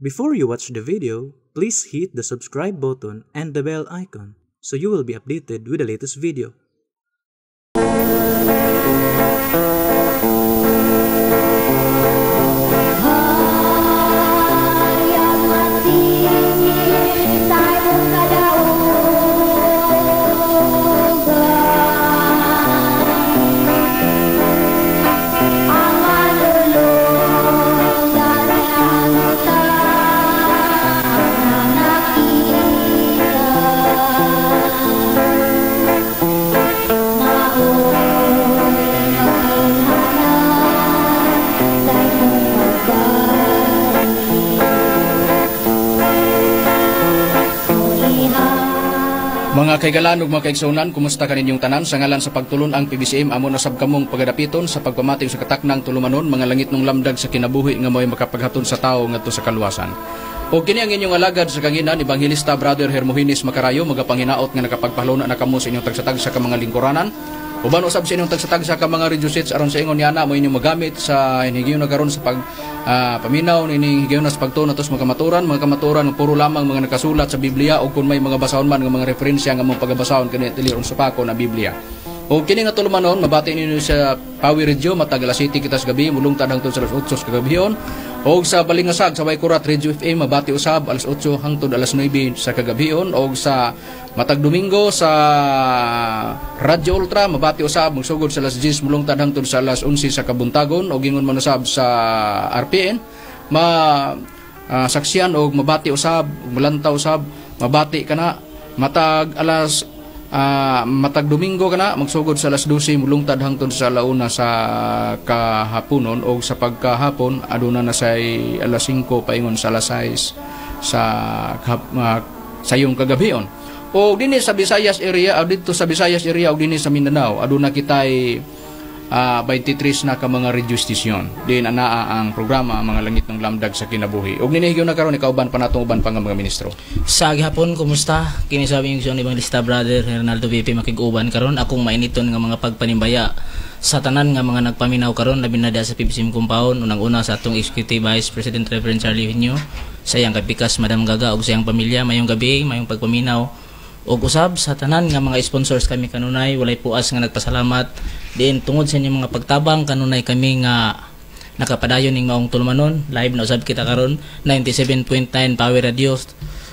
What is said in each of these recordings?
Before you watch the video, please hit the subscribe button and the bell icon so you will be updated with the latest video. Mga kaigalan ug mga kaigsuonan, kumusta kaninyong tanan? Sa ngalan sa pagtulon ang PBCM, amo na sab kamong pagadapiton sa pagpamati sa kataknang tulumanon, mga langit nung lamdag sa kinabuhi nga mo'y makapaghaton sa tawo ngadto sa kaluwasan. O kini ang inyong alagad sa kanginan, Ebanghilista Brother Hermogenes Macarayo, magapanginaot nga nakapagpahluna na kamo sa inyong tagsa-tagsa ka mga lingkuranan. Uban usab sa inyong tagsa-tagsa ka mga radio sets aron sa ingon niana mo inyong magamit sa higayon na karon sa pag paminaw nining higayon na sa pagtuon nato sa mga kamaturan nga puro lamang mga nakasulat sa Biblia o kung may mga basahon man nga mga referensya nga mong pagabasahon kani dili sa pako na Biblia. O kini nga tulumanon mabati ninyo sa Pawi Radio matag alas 7 kita sa gabi mulungtad hangtod sa alas 8 sa kagabhion, og sa Balingasag sa Waykurat Radio FM mabati usab alas 8 hangtod alas 9 sa kagabhion, og sa matag Domingo sa Radio Ultra mabati usab magsugod sa alas 10 mulungtad hangtod sa alas 11 sa kabuntagon, og ingon man usab sa RPN ma saksiyan og mabati usab mulantaw usab mabati kana matag alas matag Domingo kana magsugod sa alas 12 mulungtad hangtod sa alauna sa kahaponon, og sa pagkahapon aduna na say alas 5 paingon sa alas 6 sa sayong kagabhion. O dinhi sa Visayas area, o didto sa Visayas area og dinhi sa Mindanao aduna kitay 23 na ka mga radio station. Din anaa ang programa mga langit ng lamdag sa kinabuhi. Og dinhi na karon ikauban pa natong uban pa nga mga ministro. Sa gihapon, kumusta? Kini sabi yung Evangelista Brother Hernaldo BP makig-uban karon akong mainiton nga mga pagpanimbaya sa tanan nga mga nagpaminaw karon, labi na diha sa PBCM compound, unang-una sa atong Executive Vice President Reverend Charlie Eugenio, sa iyang kapikas Madam Gaga ug sa iyang pamilya, mayong gabi, mayong pagpaminaw. Og usab sa tanan nga mga sponsors kami kanunay, walay puas nga nagpasalamat diin tungod sa inyong mga pagtabang kanunay kami nga nakapadayon ning maong tulumanon. Live na usab kita karon 97.9 Power Radio.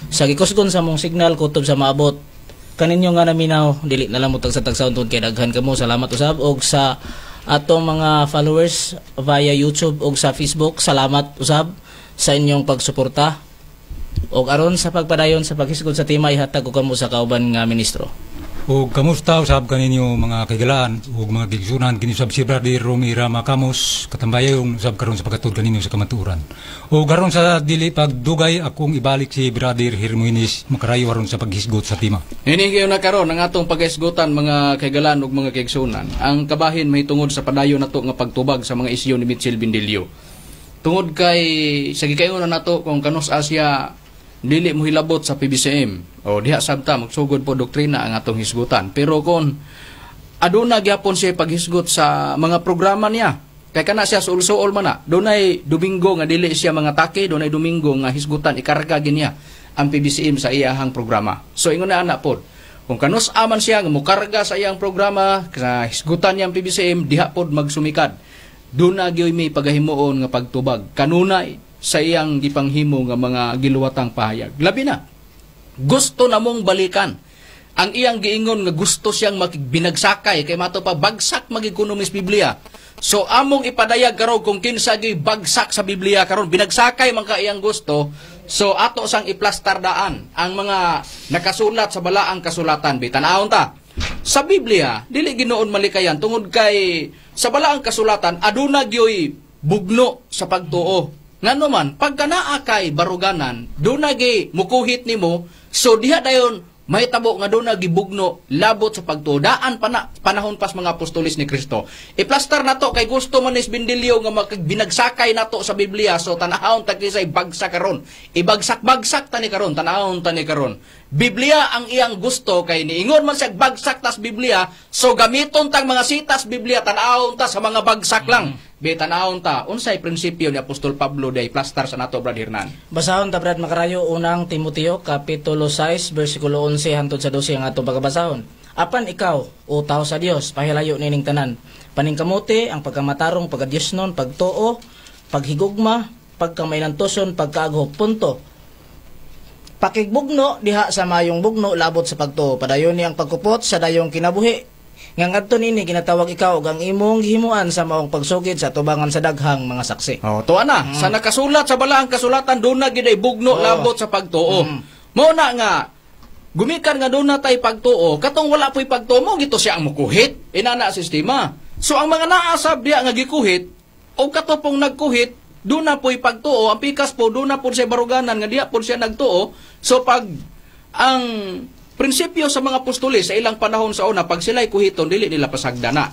Sa gikusgon sa mong signal kutob sa maabot kaninyo nga naminaw, dili na lang mo tagsa-tagsaon tungod kay daghan kamo. Salamat usab. Og sa atong mga followers via YouTube og sa Facebook, salamat usab sa inyong pagsuporta. Og aron sa pagpadayon sa paghisgod sa tema, ihatag ko kamo sa kauban nga ministro. Og kamusta usab kaninyo mga kaigalaan ug mga gigsunan, kini usab si Brother Romy Rama Camus katambayong usab karon sa pagkatud kaninyo sa kamatuoran. Og aron sa dili pagdugay akong ibalik si Brother Hermogenes Macarayo aron sa paghisgot sa tema. Ini kayo na karon ang atong paghisgutan mga kaigalaan ug mga kaigsunan. Ang kabahin mahitungod sa padayon nato nga pagtubag sa mga isyu ni Mitchell Bindilio. Tungod kay sa gikaingon na nato kung kanus Asia dili mo hilabot sa PBCM o diha sabta magsugod po doktrina ang atong hisgutan. Pero kon aduna gyapon siya paghisgot sa mga programa niya, kay kana siya suol-suol man na, dunay Domingo nga dili siya mga take, dunay Domingo nga hisgutan ikarga ginya ang PBCM sa iyahang programa. So ingon na ana pod, kung kanus aman siya nga mokarga sa iyang programa sa hisgutan niya ang PBCM, diha pod magsumikad. Duna gyoy may pagahimuon nga pagtubag kanunay sa iyang gipanghimo nga mga giluwatang pahayag. Labi na, gusto namong balikan ang iyang giingon nga gusto siyang makigbinagsakay kay mato pa bagsak magikonomis Biblia. So among ipadayag karon kung kinsa gyud bagsak sa Biblia karon, binagsakay man ka iyang gusto. So ato sang iplastar daan ang mga nakasulat sa balaang kasulatan. Bitan-awon ta sa Biblia, dili ginoon malikayan tungod kay sa balaang kasulatan aduna gyoy bugno sa pagtuo. Ngano man, pagka naa kay baruganan, doon nagi mukuhit nimo, so diha dayon mahitabo nga doon nagibugno labot sa pagtuo. Daan pa na, panahon pas mga apostolis ni Kristo. Iplastar nato kay gusto man ni Bindilio nga magbinagsakay nato sa Biblia, so tanahon ta kisay bagsak karon. Ibagsak-bagsak ta ni karon, tanahon ta ni karon. Biblia ang iyang gusto kay niingon man siya bagsak tas Biblia, so gamiton tang mga sitas Biblia, tan-awon ta sa mga bagsak lang. Be tan-awon ta unsay prinsipyo ni Apostol Pablo day plastar sa nato, Brad Hernan. Basahon ta, Brad Makarayo, Unang Timoteo kapitulo 6 bersikulo 11 hangtod sa 12 ang atong pagabasahon. Apan ikaw, o tao sa Dios, pahilayo nining tanan. Paningkamuti ang pagkamatarong, pagkadiosnon, pagtuo, paghigugma, pagkamainantuson, pagkaaghop. Punto. Pakigbugno diha sa mayong bugno labot sa pagtuo. Padayon ni ang pagkupot sa dayong kinabuhi. Nga ngadto nini ginatawag ikaw ug ang imong gihimuan sa maong pagsugid sa tubangan sa daghang mga saksi. Oh, tuwa na. Sa nakasulat sa balaang kasulatan, doon na giday bugno labot sa pagtuo. Mao na nga gumikan nga doon na tay pagtuo, katong wala po'y pagtuo mo gito siya ang mukuhit. Inana sistema. So ang mga naasab diya nga gikuhit o kato pong nagkuhit, doon na po'y pagtuo, ang pikas po doon na po siya baruganan nga diya po siya nagtuo. So pag ang prinsipyo sa mga apostoles sa ilang panahon sa una, pag sila'y kuhiton, dili nila pasagdana.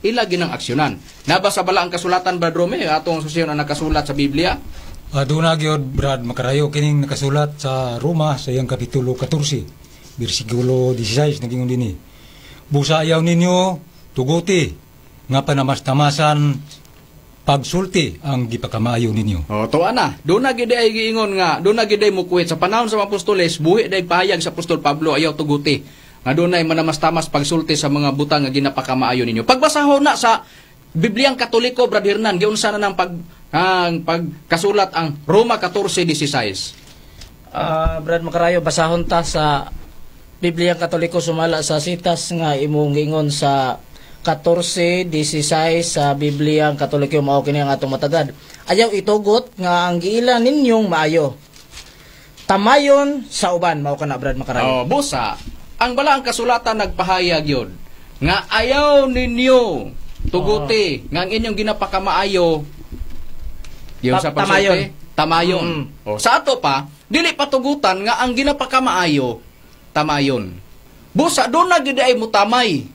Ila ginang aksyonan. Naba sa balaang kasulatan, Brad Rome, atong susiyon ang nakasulat sa Biblia? Doon na gyud, Brad Makarayo, kining nakasulat sa Roma sa iyang kapitulo 14 bersikulo 16, nagingon dinhi. Busa ayaw ninyo tuguti nga panamastamasan pagsulti ang gipakamaayo ninyo. Oh, tuwa na. Doon na gid ay giingon nga, doon na gid ay mukuhit sa panahon sa mga apostoles, buhi day pahayag sa Apostol Pablo, ayaw tuguti nga doon ay manamastamas pagsulti sa mga butang nga ginapakamaayo ninyo. Pagbasahon na sa Bibliang Katoliko, Brad Hernan, giunsa na ng ang pagkasulat ang Roma 14:16? Brad Makarayo, basahon ta sa Bibliang Katoliko sumala sa sitas nga imong giingon sa 14:16 sa Bibliang Katoliko, mao kini ang atong matagad. Ayaw itugot nga ang giila ninyong maayo. Tamayon sa uban, mao kana, Brad Makarayo. Oh, busa, ang balaang kasulatan nagpahayag yun nga ayaw ninyo tuguti nga ang inyong ginapakamaayo yun sa pagsulti, tamayon. Tamayon. Oh, sa ato pa, dili patugutan nga ang ginapakamaayo tamayon. Busa doon na gid ay mutamay.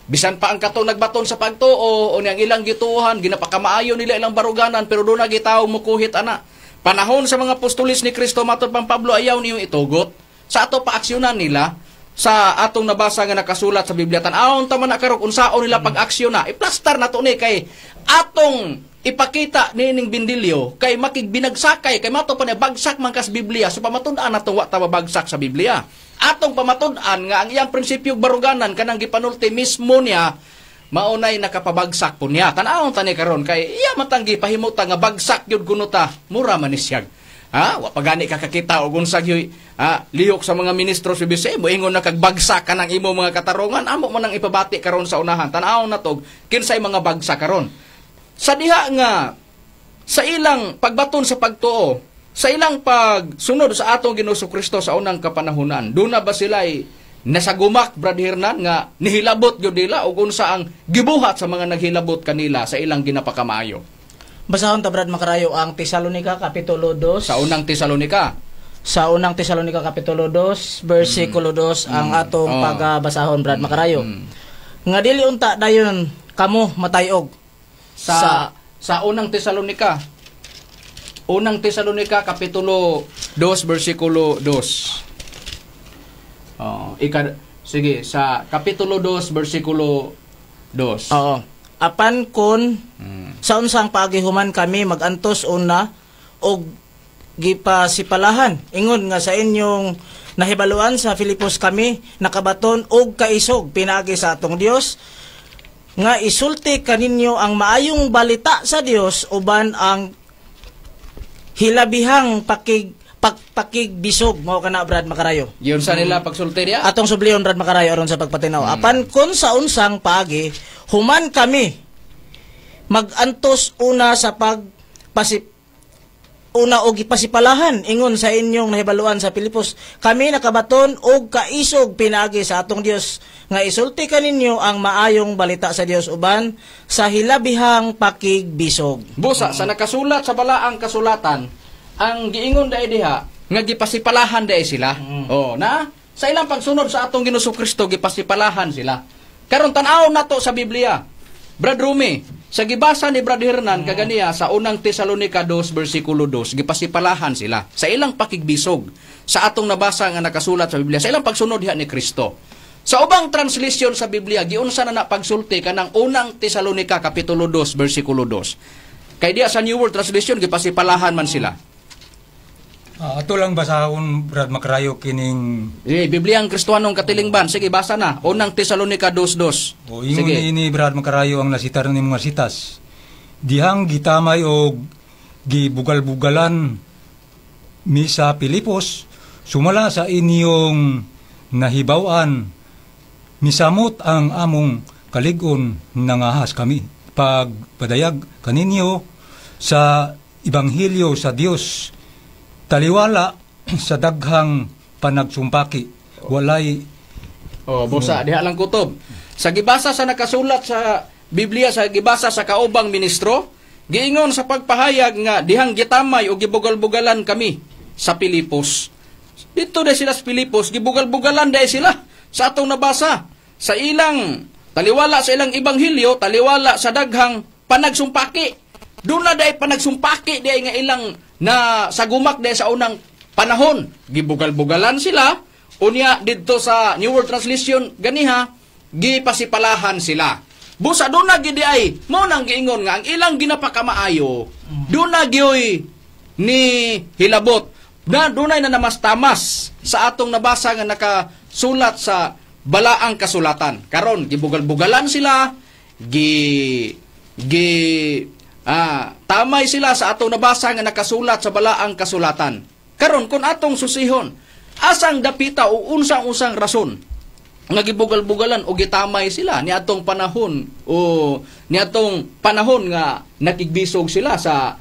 Bisan pa ang katong nagbaton sa pagtuo o niyang ilang gituhan, ginapakamaayo nila ilang baruganan, pero doon na gitaw mukuhit ana. Panahon sa mga apostolis ni Kristo, matod pang Pablo, ayaw niyo itugot. Sa ato pa aksyonan nila sa atong nabasa nga nakasulat sa Biblia. Tan-awon ta man na karon unsaon nila pag-aksyon na. Iplastar na to ni kay atong ipakita niining bindilyo kay makigbinagsakay kay mato pa niya bagsak man kas Biblia, so pamatud-an nato wa ta mabagsak sa Biblia. Atong pamatud-an nga ang iyang prinsipyo baruganan kanang gipanulti mismo niya maunay nakapabagsak po niya. Tan-awon ta ni karon kay iya matanggi pahimuta nga bagsak gyud kuno ta, mura man ni siyag. Ha, wa pa gani ka kakita og unsa gyud lihok sa mga ministro sa BCM, moingon na kag bagsak ka ng imo mga katarungan, amo man ang ipabati karon sa unahan. Tan-awon na tog kinsay mga bagsak karon. Sa diha nga sa ilang pagbaton sa pagtuo, sa ilang pagsunod sa atong Ginoo Kristo sa unang kapanahunan, doon na ba sila ay nasagumak, Brad Hernan, nga nihilabot gyud nila og unsa ang gibuhat sa mga naghilabot kanila sa ilang ginapakamaayo? Basahon ta, Brad Makarayo, ang Tesalonica kapitulo 2. Sa Unang Tesalonika. Sa Unang Tesalonica kapitulo 2 bersikulo 2 ang atong pagbasahon, Brad Makarayo. Nga dili unta dayon kamo matayog Sa Unang Tesalonika. Unang Tesalonika kapitulo 2 bersikulo 2. Oh, sige, sa kapitulo 2 bersikulo 2. Oo. Apan kon sa unsang pagihuman kami magantos una og gipasipalahan, ingon nga sa inyong nahibaluan sa Filipos kami nakabaton og kaisog pinaagi sa atong Dios nga isulti kaninyo ang maayong balita sa Dios uban ang hilabihang pakigbisog, mao kana, Brad Makarayo. Yun sa nila pagsulti niya. Atong subliyon, Brad Makarayo, aron sa pagpatinaw. Apan kung sa unsang paagi human kami magantos una sa pagpasip una og ipasipalahan, ingon sa inyong nahibaluan sa Pilipos kami nakabaton og kaisog pinaagi sa atong Dios nga isulti kaninyo ang maayong balita sa Dios uban sa hilabihang pakigbisog. Busa sa nakasulat sa balaang kasulatan, ang giingon dai diha nga gipasipalahan dai sila. Oh, na sa ilang pagsunod sa atong Ginoo Kristo gipasipalahan sila. Karon tan-awon nato sa Biblia. Brad Rumi, Sa gibasa ni Brad Hernan kaganiya sa Unang Tesalonika 2 versikulo 2, gipasipalahan sila sa ilang pakigbisog sa atong nabasa nga nakasulat sa Biblia, sa ilang pagsunod diha ni Kristo. Sa ubang translation sa Biblia, giunsa na na pagsulti kanang Unang Tesalonika kapitulo 2 versikulo 2? Kay diya sa New World Translation, gipasipalahan man sila. Ato lang basahon, Brad Makarayo, kining Eh, Biblia ang Kristohanong Katilingban. Sige, basa na. Unang Tesalonika 2:2. O ingon Sige. ni Brad Makarayo ang nasitar ni mga sitas. Dihang gitamay og gibugal-bugalan mi sa Pilipos, sumala sa inyong nahibaw-an, misamot ang among kalig-on, nangahas kami pagpadayag kaninyo sa ebanghelyo sa Dios, taliwala sa daghang panagsumpaki, walay Oh, busa, diha lang kutob. Sa gibasa sa nakasulat sa Biblia, sa gibasa sa kaubang ministro, giingon sa pagpahayag nga dihang gitamay o gibugal-bugalan kami sa Pilipos. Dito dahil sila sa Pilipos, gibugal-bugalan dahil sila sa atong nabasa. Sa ilang taliwala sa ilang ebanghelyo, taliwala sa daghang panagsumpaki. Doon na dahil panagsumpaki dahil nga ilang na sagumak dahil sa unang panahon. Gibugal-bugalan sila. Unya didto sa New World Translation ganiha, gipasipalahan sila. Busa doon na gidi ay mo nang giingon nga ang ilang ginapakamaayo doon na gyoy ni hilabot na dunay na namastamas sa atong nabasa nga nakasulat sa balaang kasulatan. Karon gibugal-bugalan sila, gi gi tamay sila sa atong nabasa nga nakasulat sa balaang kasulatan. Karon kung atong susihon, asang dapita o unsang-unsang rason nga gibugal-bugalan o gitamay sila niadtong panahon o niadtong panahon nga nakigbisog sila sa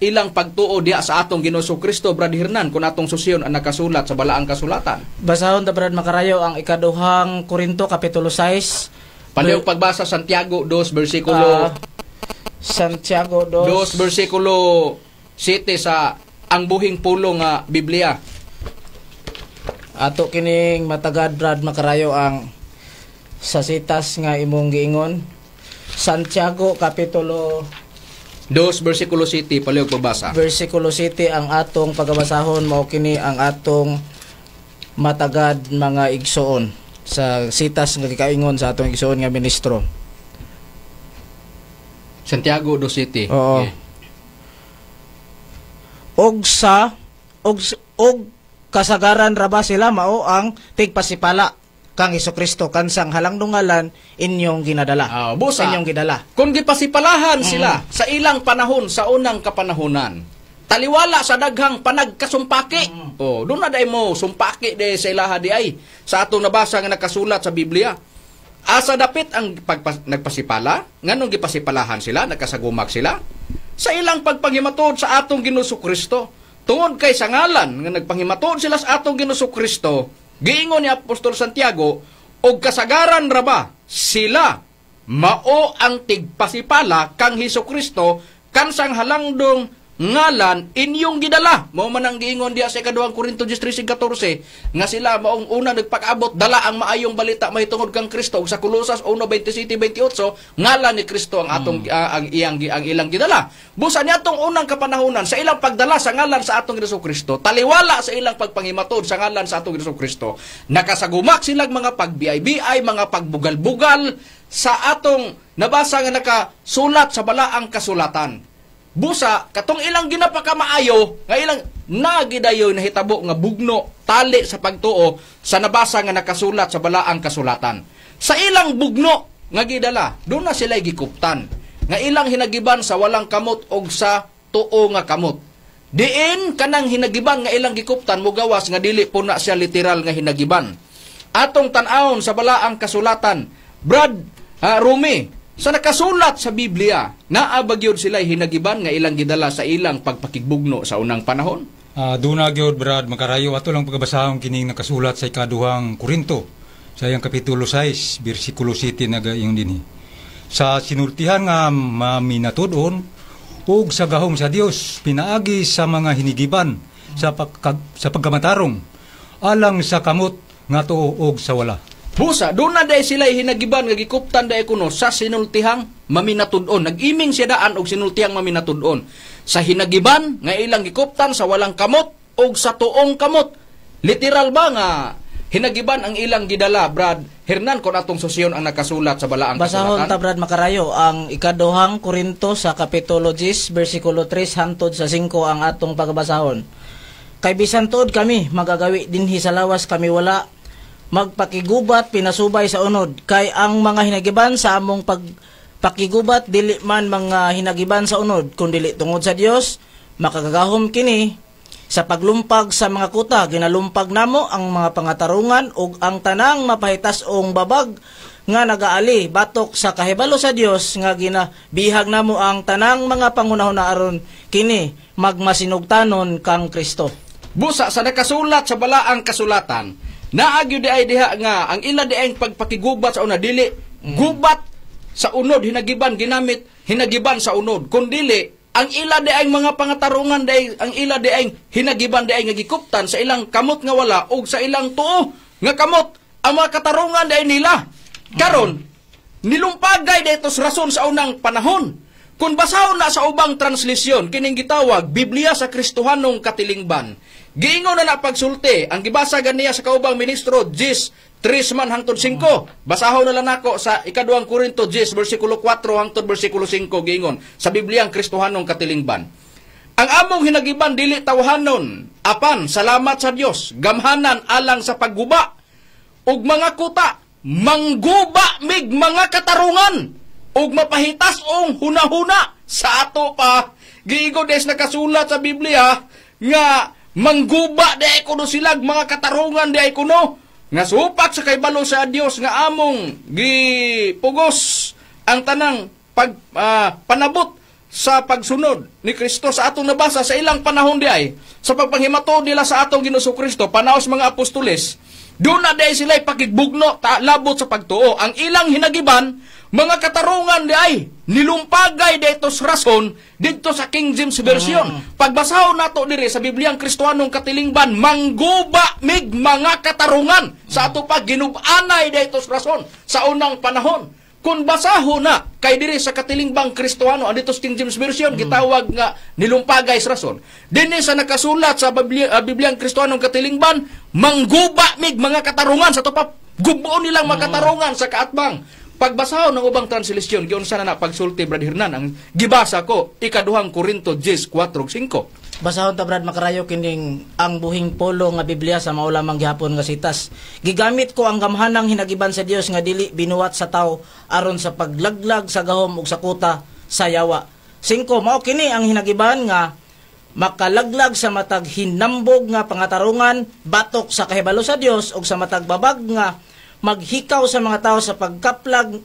ilang pagtuo diha sa atong Ginoo Kristo, Brad Hernan, kung atong susihon ang nakasulat sa balaang kasulatan? Basahon ta, Brad Makarayo, ang Ikaduhang Korinto kapitulo 6. Palihog pagbasa Santiago 2 versikulo Santiago 2. 2 versikulo 7 sa Ang Buhing Pulong nga Biblia. Ato kining matagad, Brad Makarayo, ang sa sitas nga imong giingon. Santiago kapitulo 2 versikulo 7, palihog pagbasa. Versikulo 7 ang atong pagabasahon. Mao kini ang atong matagad, mga igsoon, sa sitas nga gikaingon sa atong igsoon nga ministro. Santiago 2:7. Oo. Okay. Og sa og og kasagaran ra ba sila mao ang tigpasipala kang Kristo kansang halangdungalan inyong ginadala? Ah, busa. Inyong gidala. Kung gipasipalahan sila sa ilang panahon, sa unang kapanahonan, taliwala sa daghang panagkasumpaki. Oh, doon na day mo sumpaki de sa ilaha di ay sa atong nabasa nga nakasulat sa Biblia. Asa dapit ang nagpasipala? Nganong gipasipalahan sila, nagkasagumak sila? Sa ilang pagpanghimatod sa atong Ginoo Kristo. Tungod kay sa ngalan nga nagpanghimatod sila sa atong Ginoo Kristo, giingon ni Apostol Santiago, og kasagaran ra ba sila mao ang tigpasipala kang Hesus Kristo kansang halangdong ngalan inyong gidala? Mao man ang giingon diha sa Ikaduhang Korinto 10:13-14 nga sila maong una nagpag-abot dala ang maayong balita mahitungod kang Kristo, ug sa Kolosas 1:27-28, ngalan ni Kristo ang atong ang iyang ang ilang gidala. Busa niadtong unang kapanahonan, sa ilang pagdala sa ngalan sa atong Hesus Kristo, taliwala sa ilang pagpangimatod sa ngalan sa atong Hesus Kristo, nakasagumak silang mga pagbiay-biay, mga pagbugal-bugal sa atong nabasa nga nakasulat sa balaang kasulatan. Busa katong ilang ginapakamaayo nga ilang nagidayoy nahitabo nga bugno, tali sa pagtuo sa nabasa nga nakasulat sa balaang kasulatan. Sa ilang bugno nga gidala, doon na sila gikuptan nga ilang hinagiban sa walang kamot og sa tuo nga kamot. Diin kanang hinagiban nga ilang gikuptan, mugawas nga dili po na siya literal nga hinagiban. Atong tan-awon sa balaang kasulatan, Brad Rumi, sa nakasulat sa Biblia, naa ba gyud sila hinagiban nga ilang gidala sa ilang pagpakigbugno sa unang panahon? Duna gyud, Brad Makarayo. Ato lang pagkabasahon kining nakasulat sa Ikaduhang Korinto sa iyang kapitulo 6 bersikulo 7, nagaingon dinhi: Sa sinultihan nga maminatud-on ug sa gahom sa Dios pinaagi sa mga hinigiban sa pagkamatarong alang sa kamot nga tuo og sa wala. Busa, doon na dahil sila hinagiban nga gikuptan dahil kuno sa sinultihang maminatud-on. Nag-iming siya daan og sinultihang maminatud-on. Sa hinagiban nga ilang gikuptan sa walang kamot og sa tuong kamot. Literal ba nga hinagiban ang ilang gidala, Brad Hernan, kung atong susyon ang nakasulat sa balaang Basahon kasulatan? Ta, Brad Makarayo, ang ikaduhang Korinto sa Kapitulo 10, versikulo 3 hangtod sa 5 ang atong pagbasahon. Kay bisan tuod kami magagawi dinhi sa lawas, kami wala magpakigubat pinasubay sa unod, kay ang mga hinagiban sa among pagpakigubat dili man mga hinagiban sa unod, kun dili tungod sa Dios makagagahom kini sa paglumpag sa mga kuta. Ginalumpag namo ang mga pangatarungan ug ang tanang mapahitas-ong babag nga nagaali batok sa kahibalo sa Dios, nga ginabihag namo ang tanang mga panghunahuna aron kini magmasinugtanon kang Kristo. Busa sa nakasulat sa balaang kasulatan, naagyo di ay diha nga ang ila di ay pagpakigubat sa una dili gubat sa unod, hinagiban ginamit hinagiban sa unod, kundili ang ila di ay mga pangatarungan di ay, ang ila di ay hinagiban di ay nga gikuptan sa ilang kamot nga wala og sa ilang tuo nga kamot, ang mga katarungan di ay nila. Karon nilumpagay dito sa rason sa unang panahon. Kung basahon na sa ubang translasyon kining gitawag Biblia sa Kristohanong Katilingban, giingon na na pagsulti ang gibasa ganiya sa kaubang ministro 10:3 man hangtod 5. Basahon na lang nako sa ikaduhang Korinto 10 versikulo 4 hangtod versikulo 5, giingon sa Biblia ang Kristohanong Katilingban. Ang among hinagiban dili tawhanon, apan salamat sa Dios, gamhanan alang sa pagguba ug mga kuta, mangguba mig mga katarungan ug mapahitas ong hunahuna. Sa ato pa giigo des nakasulat sa Biblia nga mangguba di ay kuno silag mga katarungan di ay kuno nga supak sa kaybalo sa Dios nga among gipugos ang tanang pag panabot sa pagsunod ni Kristo. Sa atong nabasa sa ilang panahon di ay sa pagpanghimato nila sa atong Ginoong Kristo panaos mga apostoles, doon na di ay sila pakigbugno labot sa pagtuo. Ang ilang hinagiban mga katarungan di ay nilumpagay dito sa rason dito sa King James Version. Pagbasahon nato diri sa Bibliang Kristohanong Katilingban, mangguba mig mga katarungan. Sa ato pa ginubanay dito sa rason sa unang panahon. Kung basahon na kay diri sa Katilingbang Kristohano andito sa King James Version gitawag nga nilumpagay sa rason. Dinhi sa nakasulat sa Bibliang Kristohanong Katilingban, mangguba mig mga katarungan. Sa ato pa gubuon nilang mga katarungan sa kaatbang. Pagbasahon ng ubang translation, giunsa na na pagsulti, Brad Hernan, ang gibasa ko ikaduhang Korinto 10:4-5. Basahon ta, Brad Makarayo, kining ang buhing polo nga Biblia sa mao lamang gihapon nga sitas. Gigamit ko ang gamhanang hinagiban sa Dios nga dili binuhat sa tawo aron sa paglaglag sa gahom ug sa kuta sa yawa. 5, mao kini ang hinagiban nga makalaglag sa matag hinambog nga pangatarungan batok sa kahibalo sa Dios ug sa matag babag nga maghikaw sa mga tao sa pagkaplag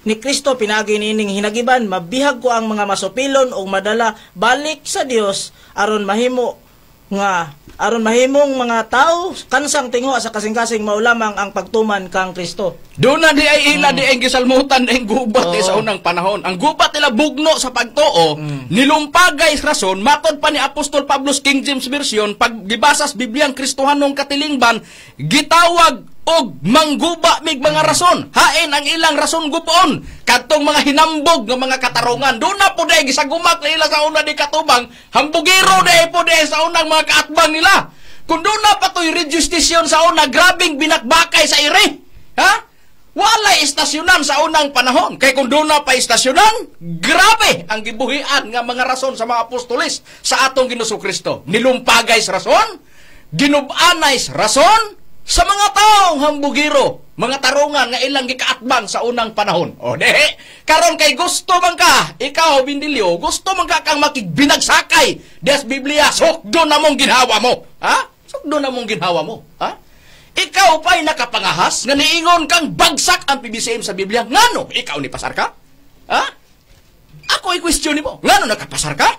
ni Kristo pinaagi niining hinagiban. Mabihag ko ang mga masupilon ug madala balik sa Dios aron mahimo nga aron mahimong mga tao kansang tinguha sa kasing-kasing mao lamang ang pagtuman kang Kristo. Doon na di ay ila di ay gisalmutan di ay gubat di sa unang panahon. Ang gubat nila bugno sa pagtuo, nilumpagay sa rason, matod pa ni Apostol Pablo King James Version, pag gibasa sa Bibliang Kristohanong Katilingban, gitawag og mangguba mig mga rason. Hain ang ilang rason guboon kadtong mga hinambog nga mga katarungan. Doon na po di gisagumak nila sa una di katubang, hambugiro di po di sa unang mga kaatbang nila. Kung doon na patoy radio station sa una, grabing binakbakay sa iri. Ha? Walay istasyonan sa unang panahon. Kay kung doon na pa istasyonan, grabe ang gibuhian nga mga rason sa mga apostoles sa atong Ginoong Kristo. Nilumpagay sa rason, ginubanay sa rason, sa mga taong hambugiro, mga tarungan nga ilang gikaatbang sa unang panahon. O de, karon kay gusto man ka, ikaw Bindilyo, gusto man ka kang makigbinagsakay des Biblia, sukdo na mong ginhawa mo. Ha? Sukdo na mong ginhawa mo. Ha? Ikaw pa'y nakapangahas nga niingon kang bagsak ang PBCM sa Biblia. Ngano? Ikaw ni pasar ka? Ha? Ako i-question nimo. Ngano nakapasar ka?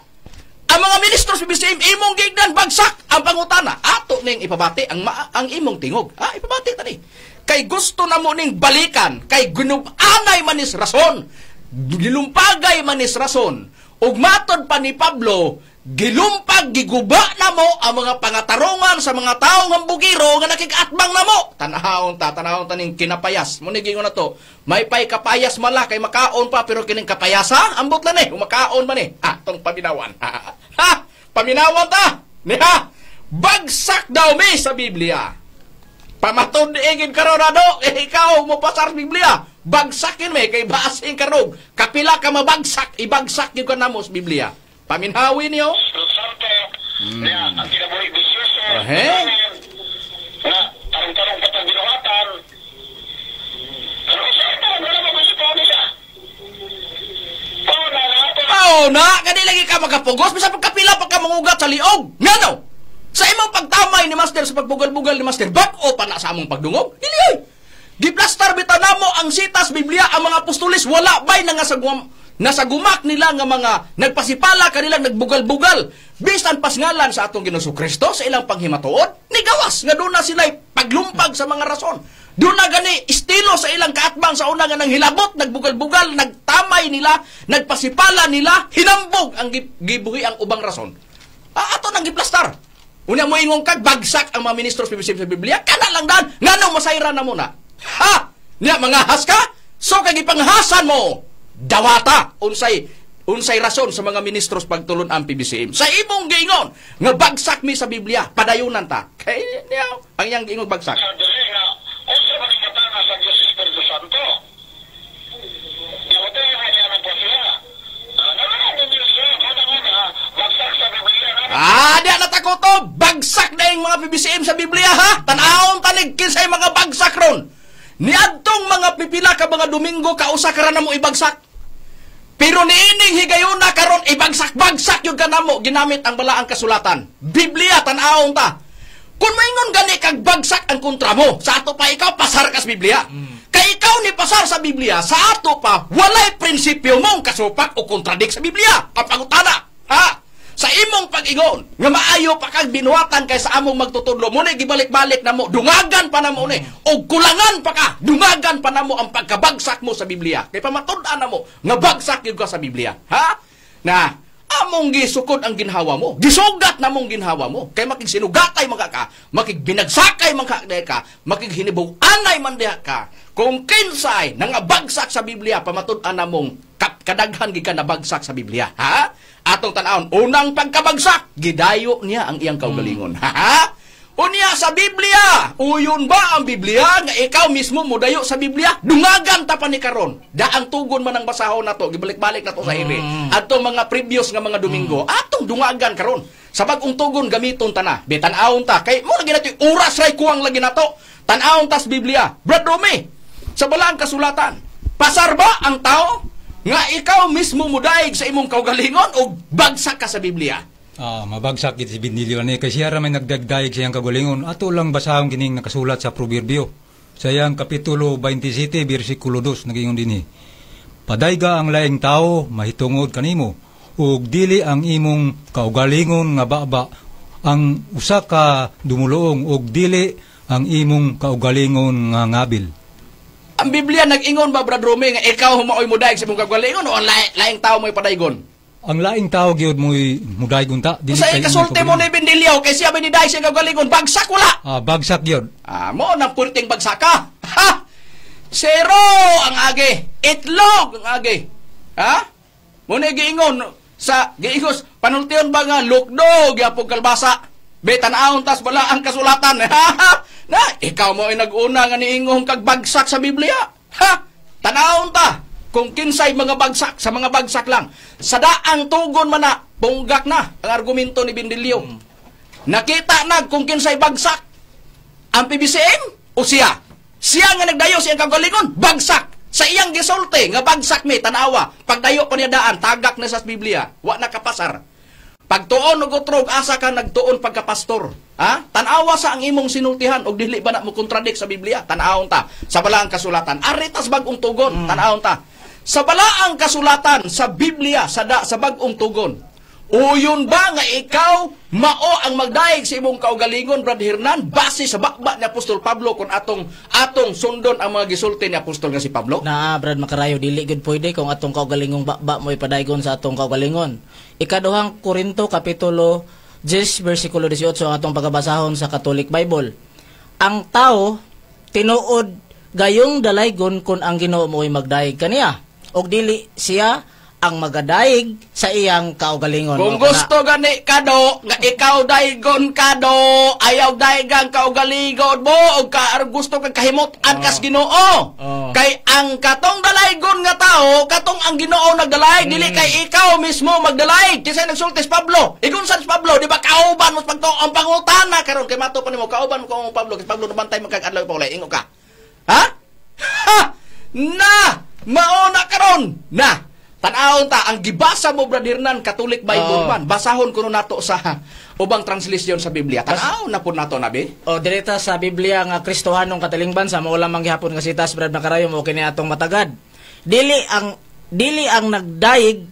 Ang mga ministro sa PBCM imong gignan bagsak ang pangutana. Ato ning ipabati ang ang imong tingog. Ha? Ipabati tani. Kay gusto na mo ning balikan, kay ginubanay manis rason, gilumpagay manis rason. Ug matod pa ni Pablo, Gilumpag, giguba namo ang mga pangatarongan sa mga tawo nga bugiro nga nakikatbang namo. Tanahon ta, tanahon ta ning kinapayas. Muni gingon na to, may pay kapayas mala kay makaon pa, pero kining kapayasa ambot lang ni, makaon man ni. Atong paminawan. Ha, paminawan ta. Niha, bagsak daw mi sa Biblia. Pamatud igid karon ado, eh, ikaw mo pasar Biblia. Bagsakin mi kay basin karog. Kapila ka mabagsak, ibagsak gyud ka namo sa Biblia. Paminhawi niyo. Santo, niya, ang kinabuhi bisyoso, Ahe. na tarong-tarong patang binuhatan. Pero sa ito, wala mo gusto nila. Oh, na natin. Oh, na, kani lagi ka makapugos bisan pagkapila pa ka mangugat sa liog. Ngano? Sa imong pagtamay ni Master, sa pagbugal-bugal ni Master, bag-o pa na sa among pagdungog? Dili oy. Giplastar bitaw namo ang sitas Biblia, ang mga apostoles wala bay na nga sa nasa gumak nila nga mga nagpasipala kanilang nagbugal-bugal bisan pasngalan sa atong Ginoong Kristo sa ilang panghimatuod, nigawas nga doon na sila paglumpag sa mga rason. Doon na gani estilo sa ilang kaatbang sa una nga nang hilabot, nagbugal-bugal, nagtamay nila, nagpasipala nila, hinambog ang gibuhi ang ubang rason. Ato nang giplastar. Una mo ingong kag bagsak ang mga ministros sa Biblia, kana lang dan nganong masayra na muna. Ha! Niya mga has ka? So kay gipanghasan mo, dawata unsay unsay rason sa mga ministros pagtulon ang PBCM. Sa imong giingon nga bagsak mi sa Biblia, padayunan ta. Kay niya ang iyang giingon bagsak. Sa diri nga, unsa man ang matanga sa Diyos Espiritu Santo? Namatay niya ng pasiya. Naman ang Diyos, unang-una, bagsak sa Biblia. Ah, di na takoto, bagsak na yung mga PBCM sa Biblia ha. Tan-awon tanig kinsay mga bagsak ron. Niadtong mga pipila ka mga Domingo kausa ka ra namo ibagsak. Pero niining higayuna karon ibagsak-bagsak yung kanamo ginamit ang balaang kasulatan. Biblia, tan-awon ta. Kung maingon gani kag bagsak ang kontra mo, sa ato pa ikaw pasar kas Biblia. Kay ikaw ni pasar sa Biblia, sa ato pa walay prinsipyo mong kasupak o kontradik sa Biblia. Ang pangutana, ha? Sa imong pag-ingon nga maayo pa kag binuhatan kay sa among magtutudlo mo ni gibalik-balik namo, dungagan pa namo ni og kulangan pa ka, dungagan pa namo ang pagkabagsak mo sa Biblia. Kay pamatud-an namo nga bagsak gyud ka sa Biblia, ha? Na among gisukod ang ginhawa mo, gisugat namong ginhawa mo, kay makigsinugatay man ka, makigbinagsakay man ka, ka makighinibuanay man diha ka. Kung kinsay nangabagsak sa Biblia, pamatud-an namong kadaghan gid ka nabagsak sa Biblia, ha? Atong tan-awon, unang pagkabagsak, gidayo niya ang iyang kaugalingon. Ha? Unya sa Biblia, uyon ba ang Biblia nga ikaw mismo modayo sa Biblia? Dungagan ta pa ni karon. Daang tugon man ang basahon nato, gibalik-balik nato sa iri. Atong mga previous nga mga Domingo, atong dungagan karon. Sa bag-ong tugon gamiton ta na. Be tan-awon ta kay mo lagi nato oras ray kuwang lagi nato. Tan-awon tas Biblia. Brad Rome, sa balaang kasulatan, pasar ba ang tao nga ikaw mismo mudaig sa imong kaugalingon o bagsak ka sa Biblia? Mabagsak gid si Benilio ani kay siya ra may nagdagdaig sa iyang kaugalingon. Ato lang basahon kining nakasulat sa Proverbio. Sa iyang kapitulo 27 bersikulo 2 nagingon dinhi. Padayga ang laing tao mahitungod kanimo ug dili ang imong kaugalingon nga baba ang usa ka dumuluong ug dili ang imong kaugalingon nga ngabil. Ang Biblia nag-ingon ba, Brad Rome, nga ikaw humaoy mudaig sa imong kaugalingon o ang laing tao mo'y padaygon? Ang laing tao gyud mo'y mudaygon ta. Dili Sa kay imong ikasulti mo ni Bendilio, kay siya biniday sa kaugalingon, bagsak wala. Bagsak gyud. Mo nang purting bagsak ka. Ha? Zero ang agi. Itlog ang agi. Ha? Mo na giingon sa giingos panultion ba nga lukdo gyapon kalbasa. Be tan-awon tas bala ang kasulatan. Na ikaw mo ay nag-una nga niingong kag bagsak sa Biblia. Ha? Tan-awon ta kung kinsay mga bagsak sa mga bagsak lang. Sa daang tugon man na punggak na ang argumento ni Bendilio. Nakita na kung kinsay bagsak ang PBCM o siya. Siya nga nagdayo sa iyang kaugalingon, bagsak. Sa iyang gisulti nga bagsak mi tanawa. Pagdayo pa niya daan, tagak na sa Biblia, wa na kapasar. Pagtuon og utrog, asa ka nagtuon pagkapastor. Ha? Tanawa sa ang imong sinultihan og dili ba na mo kontradict sa Biblia? Tanawon ta sa balaang kasulatan. Aritas bag-ong tugon, tanawon ta. Sa balaang kasulatan sa Biblia sa bag-ong tugon. Uyon ba nga ikaw mao ang magdaig sa imong kaugalingon, Brad Hernan, base sa bakba ni Apostol Pablo kung atong atong sundon ang mga gisulti ni Apostol nga si Pablo? Na, Brad Makarayo, dili gud pwede kung atong kaugalingong bakba mo ipadaygon sa atong kaugalingon. Ikaduhang Korinto kapitulo 10 versikulo 18 ang atong pagabasahon sa Catholic Bible. Ang tao tinuod gayong dalaygon kung ang Ginoo mo'y magdayeg kaniya ug dili siya ang magadaig sa iyang kaugalingon. Kung gusto gani kado nga ikaw daygon kado, ayaw daygang kaugalingon mo og ka gusto kang kahimot-an kas Ginoo. Kay ang katong dalaygon nga tao, katong ang Ginoo nagdalayg, dili kay ikaw mismo magdalayg. Kinsa nagsulti si Pablo? Igon sa Pablo, di ba kauban mo sa pagtuo ang pangutana karon kay mato pa nimo kauban mo kung Pablo, kay Pablo nabantay man kag adlaw pa ingo ka. Ha? Ha! Na! Mao na karon. Na! Tan-awon ta ang gibasa mo, Brad Hernan, Catholic Bible man. Basahon kuno nato sa ubang translation sa Biblia. Tan-awon na pud nato nabi. O direta sa Biblia nga Kristohanong katilingban sa mao lamang gihapon nga sitas, Brad Makarayo, mo kini atong matagad. Dili ang nagdayeg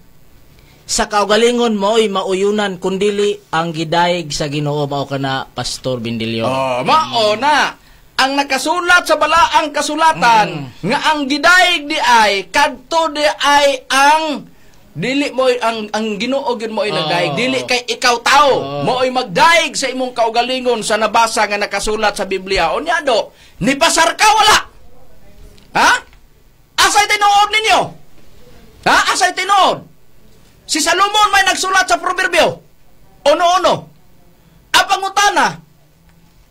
sa kaugalingon mo'y mauyunan kundili ang gidayeg sa Ginoo, mao kana, Pastor Bindilyo. Oh, mao na. Ang nakasulat sa balaang kasulatan nga ang gidayeg di ay kadto di ay ang dili mo ang Ginoo gyud mo'y nagdayeg, dili kay ikaw tao mo'y magdayeg sa imong kaugalingon sa nabasa nga nakasulat sa Biblia. Unya do, nipasar ka wala? Ha? Asay tinuod ninyo? Ha? Asay tinuod? Si Salomon may nagsulat sa Proverbio 1:1. Ang pangutana,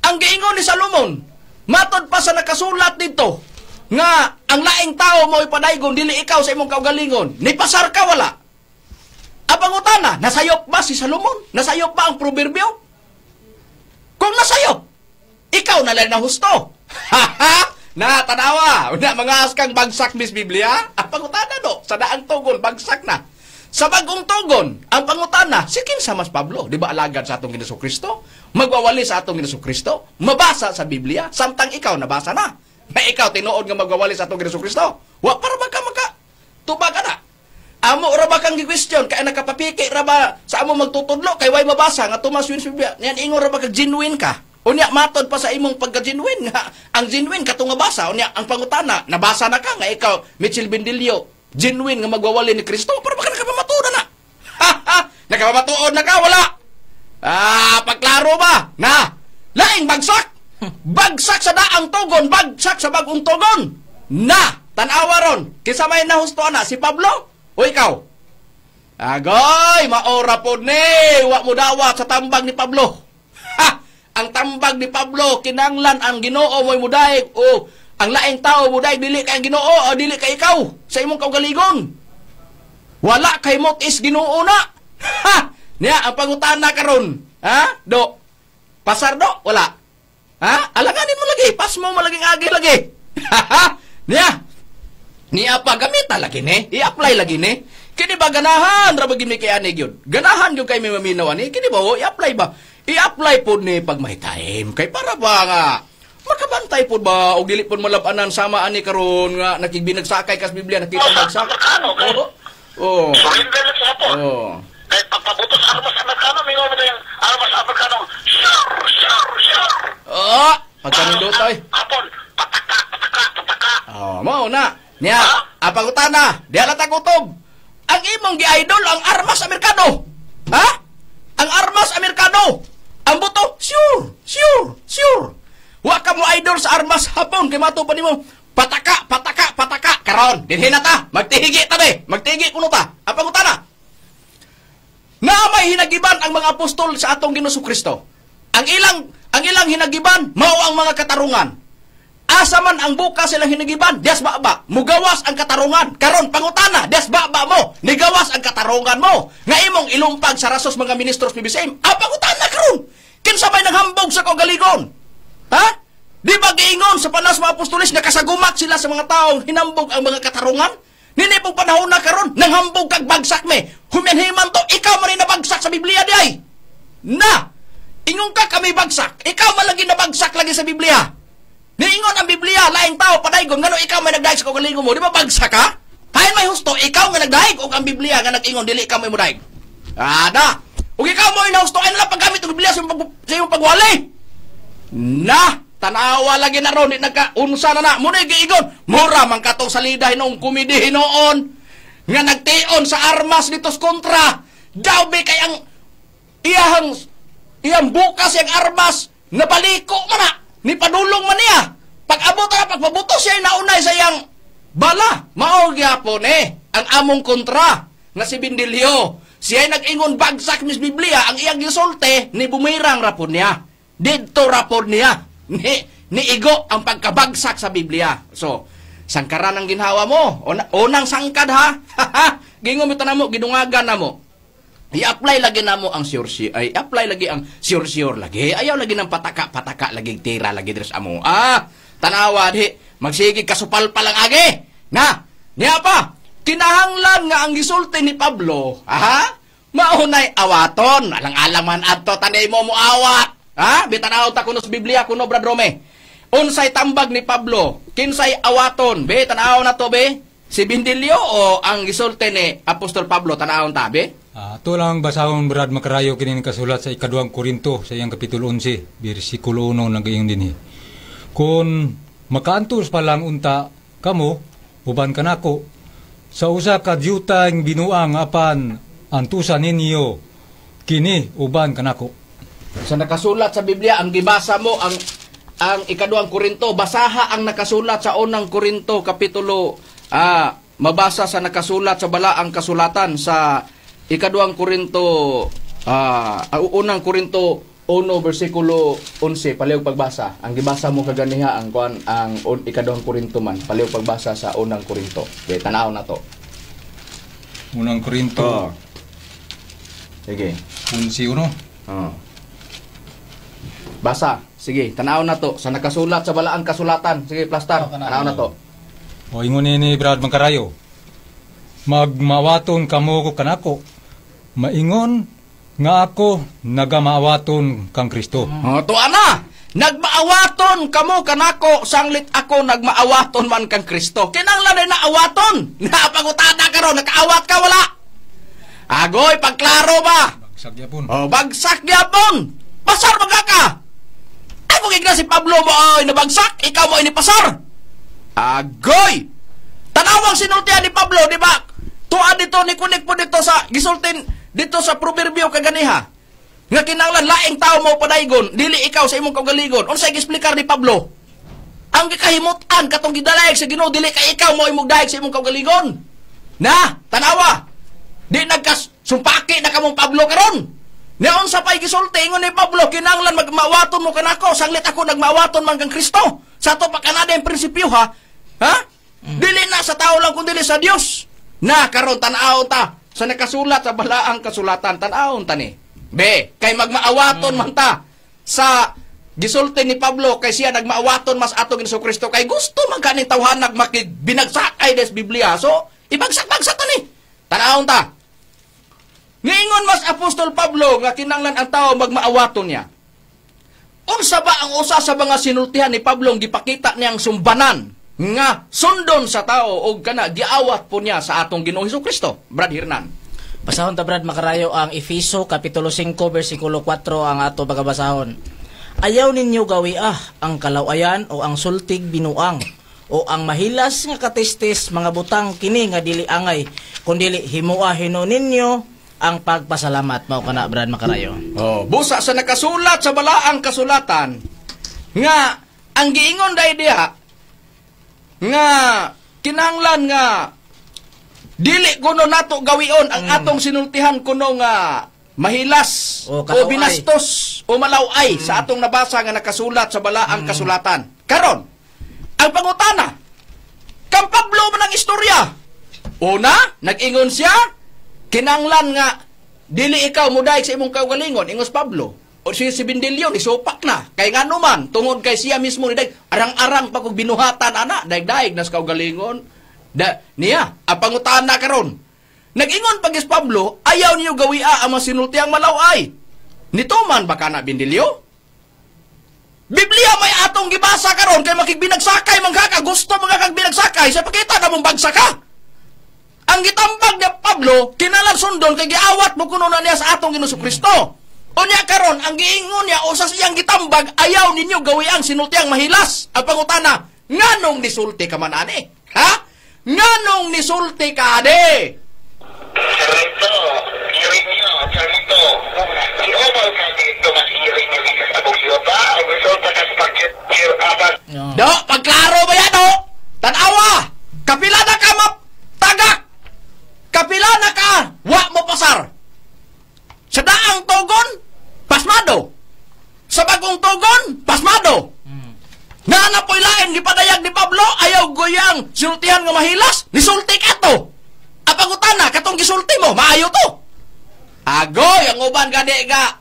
ang giingon ni Salomon, matod pa sa nakasulat dito, nga ang laing tao mo ipadaygon, dili ikaw sa imong kaugalingon, nipasar ka wala? Ang pangutana, nasayop ba si Salomon? Nasayop ba ang Proverbio? Kung nasayop, ikaw na lang na husto. Na, tanawa. Una, mga askang bagsak mis Biblia. Ang pangutana do, sa daang tugon, bagsak na. Sa bagong tugon, ang pangutana, si kinsa mas Pablo? Di ba alagad sa atong Ginoong Kristo? Magwawali sa atong Ginoong Kristo? Mabasa sa Biblia? Samtang ikaw nabasa na. Na ikaw tinuod nga magwawali sa atong Ginoong Kristo? Wa para ba ka maka tubag na? Amo ra ba kang gi-question kay nakapapiki ra ba sa amo magtutudlo kay way mabasa nga Thomas Wins Biblia? Niyan ingon ra ba kag genuine ka? Unya matod pa sa imong pagka-genuine nga ang genuine katong nga basa. Unya ang pangutana, nabasa na ka nga ikaw Mitchell Bendilio genuine nga magwawali ni Kristo, para ba ka nakapamatuod na? Nakapamatuod na ka wala? Ah, pagklaro ba? Na, laing bagsak. Bagsak sa daang tugon, bagsak sa bagong tugon. Na, tan-awa ron. Kinsa may nahusto ana, si Pablo o ikaw? Agoy, maora pod ni, wa mo dawat sa tambag ni Pablo. Ha! Ang tambag ni Pablo, kinanglan ang Ginoo mo'y mudaig o ang laing tao mudaig, dili kay ang Ginoo o dili kay ikaw sa imong kaugaligon. Wala kay motis Ginoo na. Ha! Niya ang pangutana karon, ha? Do. Pasar do wala. Ha? Alanganin mo lagi, pas mo malaging agi lagi. Niya. Niya pa gamita lagi ni, i-apply lagi ni. Kini ba ganahan ra ba gid mi kay ani gyud? Ganahan gyud kay may maminaw ani. Kini ba oh, i-apply ba? I-apply pod ni pag may time kay para ba nga makabantay pod ba og dili pod malabanan sama ani karon nga nakigbinagsakay kas Biblia nakita bagsak. Amerikano, kay Oo. surrender lang sa Hapon. Oo. Kay pagpabutos armas Amerikano, mingon mo yung armas Amerikano, sure, sure, sure. Oo. Pagkanindot ay. Hapon, pataka, pataka, pataka. Oh, mao na. Niya, ang pangutana, diha na ta kutob. Ang imong gi-idol ang armas Amerikano. Ha? Ang armas Amerikano. Ang buto, sure, sure, sure. Wa ka mo idol sa armas Hapon kay mato pa nimo pataka, pataka, pataka. Karon, dinhi na ta. Magtihigi ta be. Magtihigi kuno ta. Ang pangutana. Na may hinagiban ang mga apostol sa atong Ginoong Kristo. Ang ilang hinagiban mao ang mga katarungan. Asa man ang buka silang hinagiban, dias baba. Mugawas ang katarungan. Karon pangutana, dias baba mo. Nigawas ang katarungan mo. Nga imong ilumpag sa rasos mga ministros PBCM. Ang pangutana karon. Kinsa may nanghambog sa kagaligon? Ha? Di ba giingon sa panas mga apostolis nakasagumat sila sa mga taong hinambog ang mga katarungan? Nini pong panahon na karon, nanghambog kag bagsak me. Huminhiman to, ikaw man rin nabagsak sa Biblia di ay. Na! Ingon ka kami bagsak, ikaw man lagi nabagsak lagi sa Biblia. Niingon ang Biblia, laing tao padaygon, ngano ikaw may nagdaig sa kaugalingon mo, di ba bagsak ka? Hain may husto, ikaw nga nagdaig o ang Biblia nga nag-ingon dili ka may mudaig. Ada. Ug ikaw mo inahustoan na lang paggamit og Biblia sa imong pagwali. Na, tanawa lagi na ron, di nagkaunsa na na. Muna giigon, mura man katong salida hinoong komedi hinoon nga nagtion sa armas dito sa kontra. Daw be kay ang iyang bukas yang armas nabaliko man na, ni padulong man niya. Pag abot na pagpabuto siya naunay sa iyang bala. Mao gyapon ang among kontra nga si Bindilyo. Siya nag-ingon bagsak mis Biblia, ang iyang gisulti ni bumirang rapon niya. Didto rapon niya ni igo ang pagkabagsak sa Biblia. So, sangkaran ang ginhawa mo. Unang sangkad ha. Gingon mo tanamo, gidungagan na mo. I-apply lagi na mo ang sure, ay apply lagi ang sure lagi. Ayaw lagi ng pataka-pataka lagi tira lagi diri sa amo. Ah, tanawa di magsige kasupal pa lang agi. Na, niya pa kinahanglan nga ang gisulti ni Pablo, aha, maunay awaton. Alang-alang man adto tanay mo moawat. Ha? Bitanaw ta kuno sa Biblia kuno Brad Rome. Unsay tambag ni Pablo? Kinsay awaton? Be, tanaw na to be. Si Bindilyo o ang gisulti ni Apostol Pablo, tanawon ta be? Ato lang basahon Brad Makarayo kini kasulat sa ikaduhang Korinto sa iyang kapitulo 11 bersikulo 1 nagaingon dinhi. Kung makaantos pa lang unta kamo uban kanako sa usa ka dyutang binuang apan antusa ninyo kini uban kanako. Sa nakasulat sa Biblia ang gibasa mo ang ikaduhang Korinto, basaha ang nakasulat sa unang Korinto kapitulo mabasa sa nakasulat sa balaang kasulatan sa ikaduhang Korinto unang Korinto 1 bersikulo 11, palihog pagbasa. Ang gibasa mo kaganiha ang kuan ang ikaduhang Korinto man, palihog pagbasa sa unang Korinto. Okay, tanaw na to. Unang Korinto. Sige. 11:1. Basa. Sige, tanaw na to sa nakasulat sa balaang kasulatan. Sige, Plastar, tanaw na to. O ingon ni Brad Makarayo. Magmawaton kamo ko kanako. Maingon nga ako nagamaawaton kang Kristo. Oh, tuwa na. Nagmaawaton kamo kanako sanglit ako nagmaawaton man kang Kristo. Kinahanglan na awaton. Napangutada karon, nakaawat ka wala? Agoy, pagklaro ba? Bagsak gyapon. Oh, bagsak gyapon. Pasar maga ka. Ay kung igna si Pablo mo ay nabagsak, ikaw mo ay nipasar. Agoy. Tanawang sinultian ni Pablo, di ba? Tuan dito ni kunik po dito sa gisultin dito sa proverbio kaganiha. Nga kinahanglan laing tao mo padaygon, dili ikaw sa imong kaugalingon. Unsay giexplikar ni Pablo? Ang gikahimutan katong gidalayg sa Ginoo dili kay ikaw mo imong dayeg sa imong kaugalingon. Na, tanawa. Di nagkasumpaki na kamong Pablo karon. Niya unsa pay gisulti ingon ni Pablo, kinahanglan magmaawaton mo kanako, sanglit ako nagmaawaton man kang Kristo. Sa ato pa kanada ang prinsipyo ha. Ha? Dili na sa tao lang kundi sa Dios. Na karon tan-awon ta sa nakasulat sa balaang kasulatan, tan-awon ta ni. Be, kay magmaawaton man ta sa gisulti ni Pablo kay siya nagmaawaton mas atong Hesus Kristo kay gusto man kaning tawhanag makigbinagsakay des Biblia. So, ibagsak-bagsak ta ni. Tan-awon ta. Niingon mas Apostol Pablo nga kinahanglan ang tao magmaawaton niya. Unsa ba ang usa sa mga sinultihan ni Pablo gipakita niyang sumbanan nga sundon sa tao og kana giawat po niya sa atong Ginoong Hesus Kristo? Brad Hernan. Basahon ta Brad Makarayo ang Efeso kapitulo 5 bersikulo 4 ang ato pagabasahon. Ayaw ninyo gawiah ang kalawayan o ang sultig binuang o ang mahilas nga katistis mga butang kini nga dili angay kundili himua hinuon ninyo ang pagpasalamat. Mao kana Brad Makarayo. Oh, busa sa nakasulat sa balaang kasulatan nga ang giingon dai diha nga kinahanglan nga dili kuno nato gawion ang atong sinultihan kuno nga mahilas O, o binastos o malaway sa atong nabasa nga nakasulat sa balaang kasulatan. Karon, ang pangutana, kang Pablo man ang istorya. Una, nag-ingon siya, kinahanglan nga dili ikaw mudaig sa imong kaugalingon, ingos Pablo. O si Bindilyo nisupak na. Kay ngano man, tungod kay siya mismo ni daig arang-arang pa kog binuhatan ana, daig-daig nas kaugalingon. Da niya, ang pangutana karon. Nag-ingon pag is Pablo, ayaw niyo gawia ang mga sinultiang malaway. Nito man baka na Bindilyo? Biblia may atong gibasa karon kay makigbinagsakay man ka, gusto mga kag binagsakay, sa pakita na mong bagsak ka. Ang gitambag ni Pablo kinahanglan sundon kay giawat mo kuno na niya sa atong Ginoong Kristo. Unya karon ang giingon niya usas iyang gitambag, ayaw ninyo gawi ang sinultiang mahilas. Ang pangutana, nganong nisulti ka man ani? Ha? Nganong nisulti ka ani? Sarmento, Irineo, Sarmento, giumal ka dito mas Irineo sa Jehová, ang resulta ka sa pag-abag. No. Do, pagklaro ba yan, do? Tanawa! Kapila na ka tagak! Kapila na ka! Wa mo pasar! Sa daang togon, pasmado! Sa bagong togon, pasmado! Nga na po'y lain, gipadayag ni Pablo, ayaw goyang sinultihan nga mahilas, nisulti ka to! Apagutana, katong gisulti mo, maayo to! Agoy, ang uban gani ga,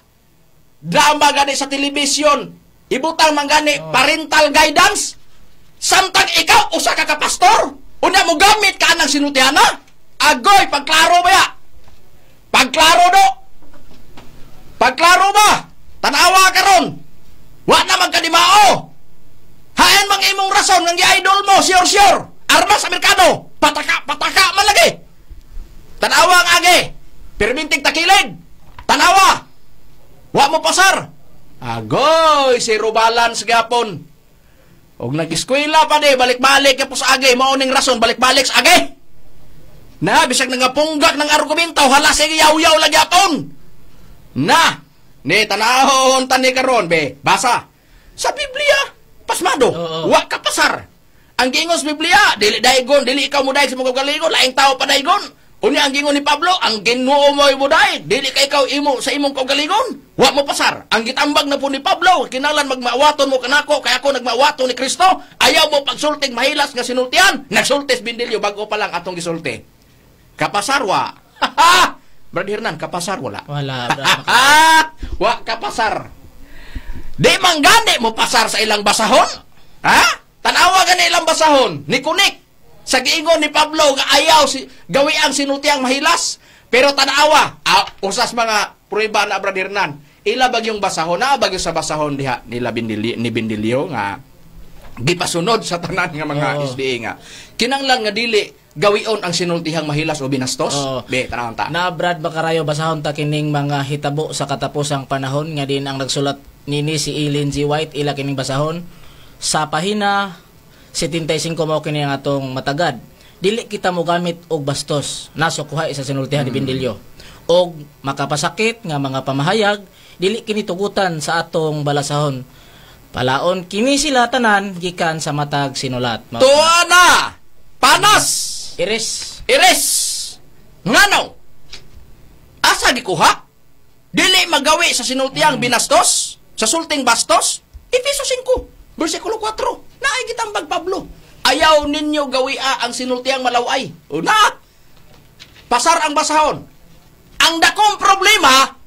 drama gani sa telebisyon, ibutang man gani parental guidance, samtang ikaw usa ka ka pastor, unya mo gamit ka anang sinultihana? Agoy, pagklaro ba ya? Pagklaro do? Pagklaro ba? Tanawa karon. Wa na man kadimao. Hain mang imong rason ng gi-idol mo, sure sure. Armas Amerikano, pataka pataka man lagi. Tanawa ang age. Perminting takilid. Tanawa. Wa mo pasar. Agoy, zero balance gyapon. Og nag-eskwela pa di, balik-balik ka po sa age, mao ning rason, balik-balik sa age. Na, bisag nangapunggak ng argumento, hala sige yaw-yaw lagi aton. Na, ni tanahon tani karon be, basa. Sa Biblia, pasmado, Oo. wa ka pasar. Ang giingon sa Biblia, dili daigon, dili ikaw mo sa mga kaugalingon, laing tao pa daigon. Unya ang giingon ni Pablo, ang Ginoo mo mo daig, dili ka ikaw imo sa imong kaugalingon, wa mo pasar. Ang gitambag na po ni Pablo, kinahanglan magmaawaton mo kanako, kay ako nagmaawaton ni Kristo, ayaw mo pagsulting mahilas nga sinultian, nagsultis Bindilyo bago pa lang atong gisulti. Kapasar wa. Brad Hernan, kapasar wala. Wala, Brad. Wa kapasar. Di man gani mo pasar sa ilang basahon? Ha? Tanawa gani ilang basahon. Ni kunik. Sa giingon ni Pablo nga ayaw si gawi ang sinultiang mahilas. Pero tanawa, usas mga prueba na Brad Hernan. Ila bagyong basahon na bagyo sa basahon diha nila Bindilyo, ni Bindilyo nga gipasunod sa tanan nga mga SDA nga. Kinanglan nga dili gawion ang sinultihang mahilas o binastos. Oo. Be, tanawon ta. Na Brad Bakarayo, basahon ta kining mga hitabo sa katapusang panahon nga din ang nagsulat nini si Ellen G. White, ila kining basahon sa pahina 75 mao kini ang atong matagad. Dili kita mogamit og bastos nasukuhay sa sinultihan ni Bindilyo og makapasakit nga mga pamahayag, dili kini tugutan sa atong balasahon. Palaon kini sila tanan gikan sa matag sinulat. Mao Tuwa na! Panas! Iris. Iris! Ngano? Asa gikuha? Dili magawi sa sinultiang binastos? Sa sulting bastos? Efeso 5, versikulo 4. Naay gitambag Pablo. Ayaw ninyo gawia ang sinultiang malaway. Una! Pasar ang basahon. Ang dakong problema,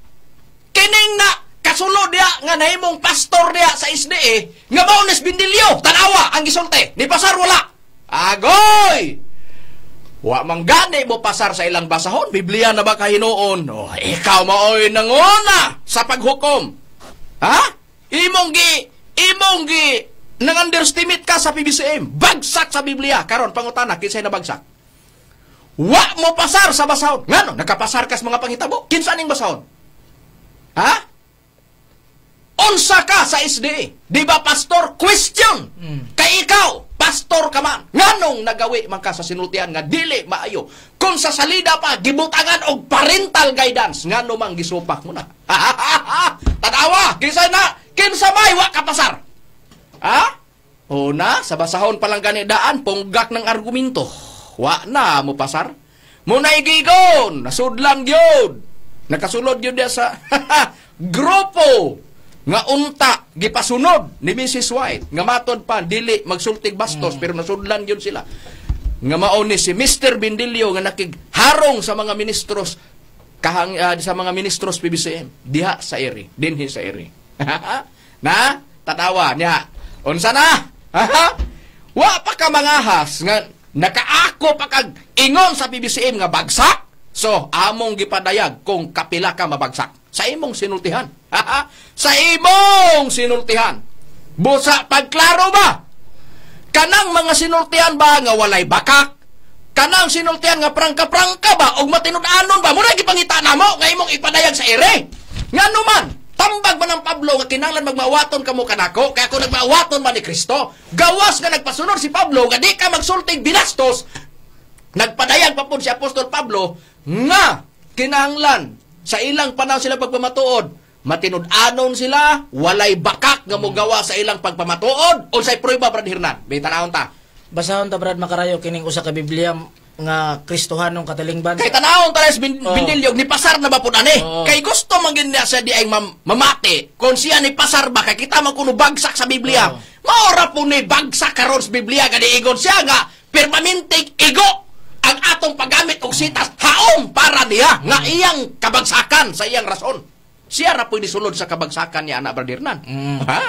kining na kasulod diya nga nahimong pastor diya sa SDA nga mao ni Bindilyo. Tanawa ang gisulti. Ni pasar wala. Agoy! Wa man gani mo pasar sa ilang basahon. Biblia na ba kahinuon? Oh, ikaw maoy nanguna sa paghukom. Ha? Imong gi nang underestimate ka sa PBCM. Bagsak sa Biblia. Karon pangutana kinsay nabagsak? Wa mo pasar sa basahon. Ngano nakapasar ka sa mga panghitabo? Kinsa ning basahon? Ha? Unsa ka sa SDA? Di ba pastor? Question. Kay ikaw, pastor ka man. Nganong nagawi man ka sa sinultian nga dili maayo? Kung sa salida pa gibutangan og parental guidance, ngano man gisupak mo na? Tanawa, kinsa na? Kinsa may wa ka pasar? Ha? Una, sa basahon pa lang gani daan, punggak ng argumento. Wa na mo pasar. Munay gigon, nasudlan gyud. Nakasulod gyud diya sa grupo nga unta gipasunod ni Mrs. White nga matod pa dili magsultig bastos, pero nasudlan gyud sila. Nga mao ni si Mr. Bindilyo nga nakigharong sa mga ministros kahang sa mga ministros PBCM diha sa eri, dinhi sa eri. Na tatawa niya. Unsa na? Wa pa ka mangahas nga nakaako pa kag ingon sa PBCM nga bagsak. So among gipadayag kung kapila ka mabagsak sa imong sinultihan. Sa imong sinultihan. Busa pagklaro ba? Kanang mga sinultihan ba nga walay bakak, Kanang sinultihan nga prangka-prangka ba og matinud-anon ba? Muna gipangita namo nga imong ipadayag sa ere. Ngano man, tambag man ang Pablo nga kinahanglan magmawaton kamo kanako, kaya kung nagmawaton man ni Kristo, gawas nga nagpasunod si Pablo nga di ka magsultig binastos, nagpadayag pa pud si Apostol Pablo nga kinahanglan sa ilang panahon sila pagpamatuod, matinud-anon sila, walay bakak nga mogawa sa ilang pagpamatuod. Unsay prueba, Brad Hernan? May tanawon ta. Basahon ta, Brad Makarayo, kining usa ka Biblia nga Kristohanong katilingban. Kay tanawon ta sa Bindilyog, ni pasar na ba pud ani? Oo. Kay gusto man gyud niya sa di ay mamati kung siya ni pasar ba, kay kita man kuno bagsak sa Biblia. Maora po ni bagsak karon sa Biblia, kani ingon siya nga permanenteng igo ang atong paggamit og sitas haom para niya nga iyang kabagsakan sa iyang rason. Siya ra po'y nisulod sa kabagsakan niya, anak Brad Hernan. Ha?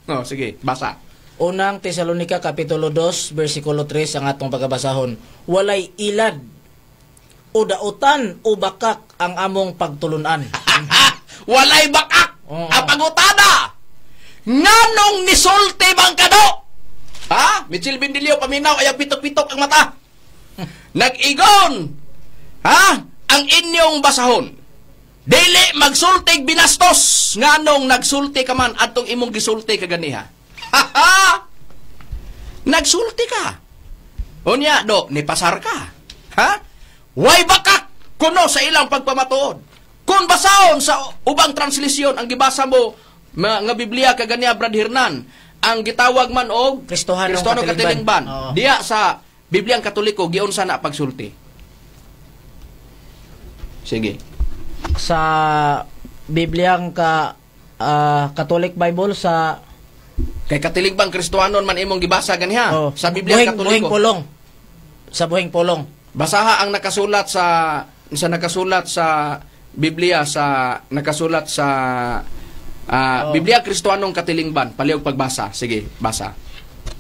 Oh, sige, basa. Unang Tesalonika kapitulo 2 bersikulo 3 ang atong pagabasahon. Walay ilad o dautan o bakak ang among pagtulunan. Walay bakak. Oo. Ang pangutana. Nganong nisulti bang kado? Ha? Mitchell Bindilio, paminaw, ayaw pitok-pitok ang mata. Nag-igon. Ha? Ang inyong basahon. Dili magsultig binastos. Nganong nagsulti ka man atong imong gisulti kaganiha. Ha? Nagsulti ka. Unya do, nipasar ka. Ha? Way bakak kuno sa ilang pagpamatuod. Kung basahon sa ubang translasyon ang gibasa mo nga Biblia kaganiha, Brad Hernan, ang gitawag man og Kristohanong Kristohanong katilingban. katilingban. Oo. Diya sa Bibliang Katoliko giunsa na pagsulti. Sige. Sa Bibliang Catholic Bible sa kay katilingbang Kristohanon man imong gibasa ganiha. Oh, sa Bibliang buhing, Katoliko. Buhing pulong. Sa buhing pulong. Basaha ang nakasulat sa nakasulat sa Biblia sa nakasulat sa Biblia Kristohanong katilingban. Palihog pagbasa. Sige, basa.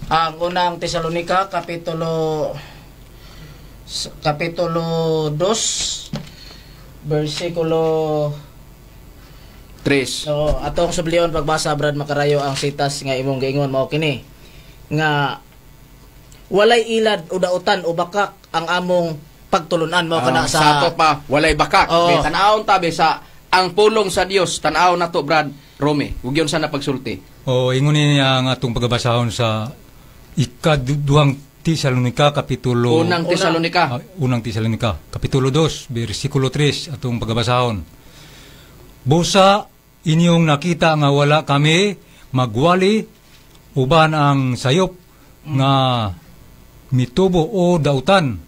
Ang unang Tesalonika kapitulo 2 bersikulo 3. So, atong sublion pagbasa, Brad Makarayo, ang sitas nga imong giingon mao kini nga walay ilad o dautan o bakak ang among pagtulunan mao kana sa ato pa walay bakak. Oo. Be, tan-awon ta be sa ang pulong sa Dios, tan-aw nato Brad Rome. Ug yun sana pagsulti. O ingon niya ang atong pagabasahon sa ikaduhang Tesalonika kapitulo Unang Tesalonika. Unang Tesalonika kapitulo 2 bersikulo 3 atong pagabasahon. Busa inyong nakita nga wala kami magwali uban ang sayop nga mitubo o dautan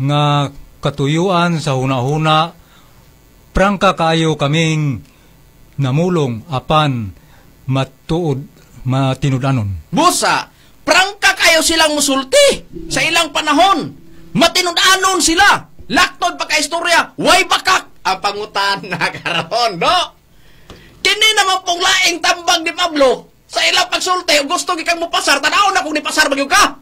nga katuyuan sa hunahuna, prangka kaayo kaming namulong apan matuod matinud-anon. Busa, prangka kayo silang musulti sa ilang panahon. Matinud-anon sila. Laktod pa ka istorya, way bakak ang pangutan na karon, no? Kini naman pong laing tambag ni Pablo sa ilang pagsulti, ug gusto gikang mopasar, tan-aw na kung nipasar magyud ka.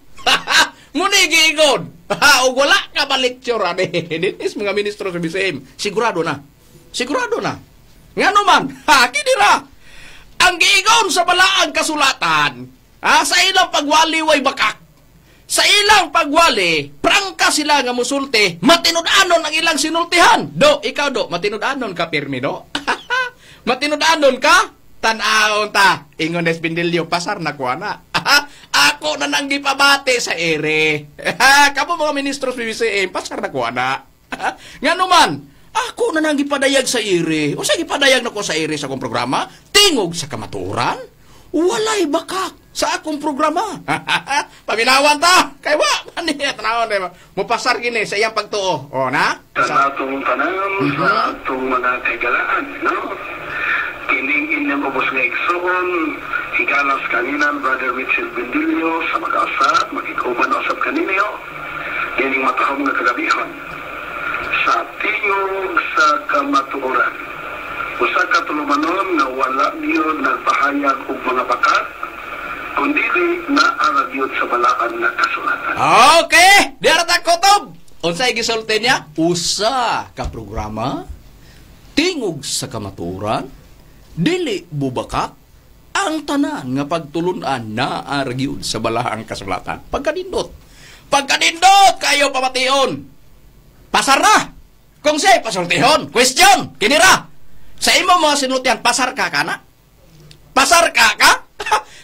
Muni giingon. Ug wala ka ba-lecture ani. Dinis mga ministro sa BCM. Sigurado na. Sigurado na. Ngano man, kini ra. Ang giingon sa balaang kasulatan, sa ilang pagwali way bakak. Sa ilang pagwali, prangka sila nga musulti, matinud-anon ang ilang sinultihan. Do, ikaw do, matinud-anon ka pirmi do. Matinud-anon ka? Tan-aon ta. Ingon des Bindilyo, pasar na kuha na. Ako na nang gipabati sa ere. Kamo mga ministro sa BCM, pasar na kuha na. Ngano man, ako na nang gipadayag sa ere. O sa gipadayag na ko sa ere sa akong programa? Tingog sa kamaturan? Walay bakak sa akong programa. Paminawan ta. Kay wa man niya tanawon diba. Mupasar gini sa iyang pagtuo. O na? Sa atong tanan, sa atong mga kaigalaan, no? Kining inyong ubos nga igsoon, higalas kaninan, Brother Mitchell Bendilio, sa mag-asa, makikuban usab kaninyo, kining matahom nga kagabihon. Sa tingog sa kamatuoran. Usa ka tulumanon nga wala gyud nagpahayag og mga bakak, kundi naa gyud sa balaan nga kasulatan. Okay, diara ta kutob. Unsay gisulti niya? Usa ka programa, tingog sa kamatuoran, dili bubakak ang tanan nga pagtulunan naa ra gyud sa balaang kasulatan. Pagkanindot. Pagkanindot kayo pamation. Pasar na. Kung siya pasultihon, question, kinira. Sa imo mga sinultihan, pasar ka kana? Pasar ka ka?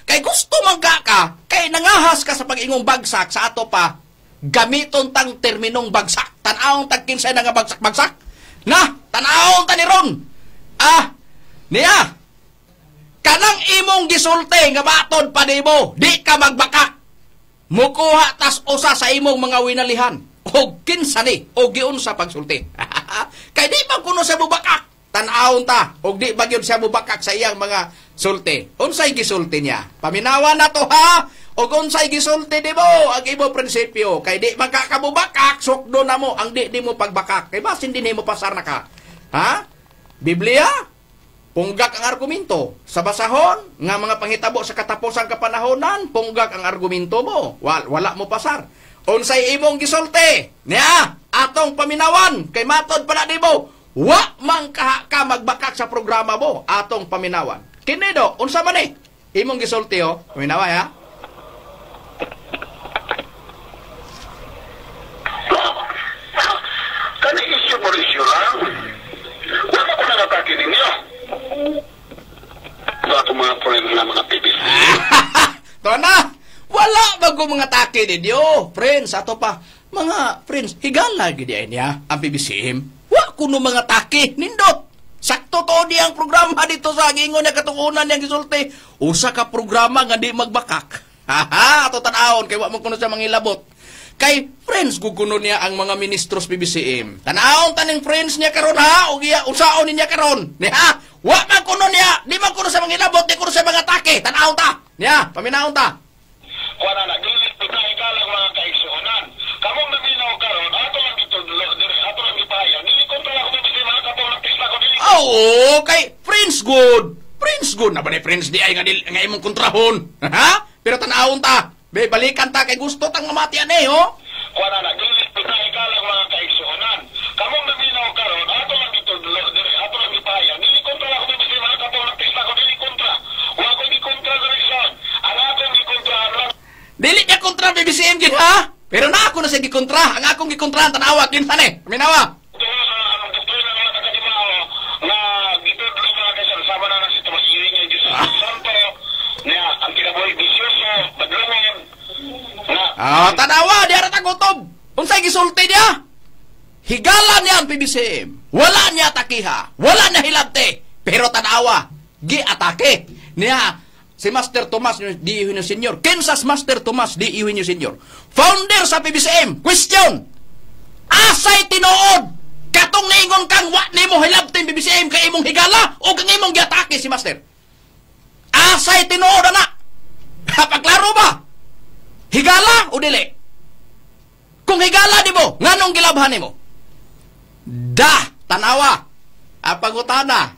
Kay gusto man ka ka, kay nangahas ka sa pag-ingong bagsak sa ato pa, gamiton tang terminong bagsak. Tanawon tag kinsay na nga bagsak-bagsak. Na, tanawon ta ni Ron. Ah, niya. Kanang imong gisulti nga matod pa nimo, di ka magbakak. Mukuha tas usa sa imong mga winalihan. Og kinsa ni, og giunsa pagsulti. Kay di man kuno siya mubakak. Tan-awon ta, og di ba gyud siya mubakak sa iyang mga sulti. Unsay gisulti niya? Paminawa na to ha. Og unsay gisulti nimo ang imo prinsipyo? Kay di man ka kamubakak, sukdo na mo ang di mo pagbakak. Kay basin din mo pasar na ka. Ha? Biblia? Punggak ang argumento. Sa basahon, nga mga panghitabo sa kataposang kapanahonan, punggak ang argumento mo. Wala mo pasar. Unsay imong gisulti? Niya, atong paminawan, kay matod pa na nimo, wa man ka magbakak sa programa mo, atong paminawan. Kini do, unsa man ni? Imong gisulti oh, paminawa ha? Kani issue por issue lang. Wala ko na natake ninyo. Sa atong mga friends na mga PBC. To na! Wala bago mga atake ninyo. Friends, ato pa. Mga friends, higala gid ay niya ang PBCM. Wa kuno mga atake nindot. Sakto to di ang programa dito sa gingon niya katuunan niyang gisulti. Usa ka programa nga di magbakak. Haha, ato tan-awon kay wa mo kuno siya mangilabot. Kay friends guguno niya ang mga ministros PBCM. Tan-awon taning friends niya karon ha, og iya usaon niya karon. Niya, wa man kuno niya, di man kuno sa mangilabot, di kuno sa mga atake. Tan-awon ta. Niya, paminawon ta. Kuha na, dili ikalang mga kaigsuonan. Kamong naminaw karon, ato lang gitudlo diri, ato lang gipahayag. Dili kontra ako PBCM, mga katong nagpista ko dili. Oo, kay Prince good. Prince good na ba ni Prince di ay nga, nga imong kontrahon. Ha? Pero tan-awon ta. Be, balikan ta kay gusto tang mamatian eh, oh. Kuha na, dili ikalang mga kaigsuonan. Kamong naminaw karon, ato lang gitudlo diri, ato lang gipahayag. Dili kontra ako PBCM, mga katong nagpista ko dili kontra. Wa ko gikontra diri son. Ang akong gikontra lang. Dili niya kontra PBCM gid ha. Pero na ako na siya gikontra. Ang akong gikontra tanawa kinsa ni. Paminawa. Ang doktrina ng mga taga-Dimao na gitudlo mga kaisan sama na si Tomas Iring Diyos Santo niya ang kinabuhi bisyoso badlungon na ah, tanawa di ara tagutob. Unsay gisulti niya? Higala niya ang PBCM. Wala niya takiha, wala niya hilabte, pero tanawa giatake niya si Master Tomas D. Eugenio Senior. Kinsas Master Tomas D. Eugenio Senior, founder sa PBCM. Question, asay tinuod katong niingon kang wa nimo hilabte PBCM kay imong higala o kang imong giatake si Master? Asay tinuod ana. Paklaro ba? Higala o dili? Kung higala nimo, nganong gilabhan nimo? Da, tanawa. Apagutana.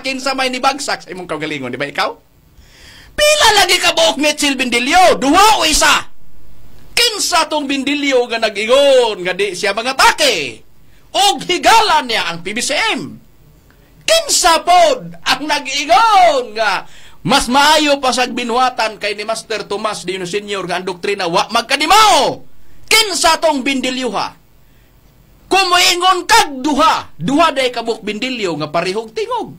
Kinsa may nibagsak sa imong kaugalingon, di ba ikaw? Pila lagi ka buok Mitchell Bindilio? Duha o isa? Kinsa tong Bindilio nga nag-ingon nga di siya mga atake? Og higala niya ang PBCM. Kinsa pod ang nag-ingon nga mas maayo pa sa binuhatan kay ni Master Tomas D. Senior nga ang doktrina wa magkadimao? Kinsa tong Bindilyo ha? Kumuingon kag duha, duha day kabuk Bindilyo nga parehog tingog.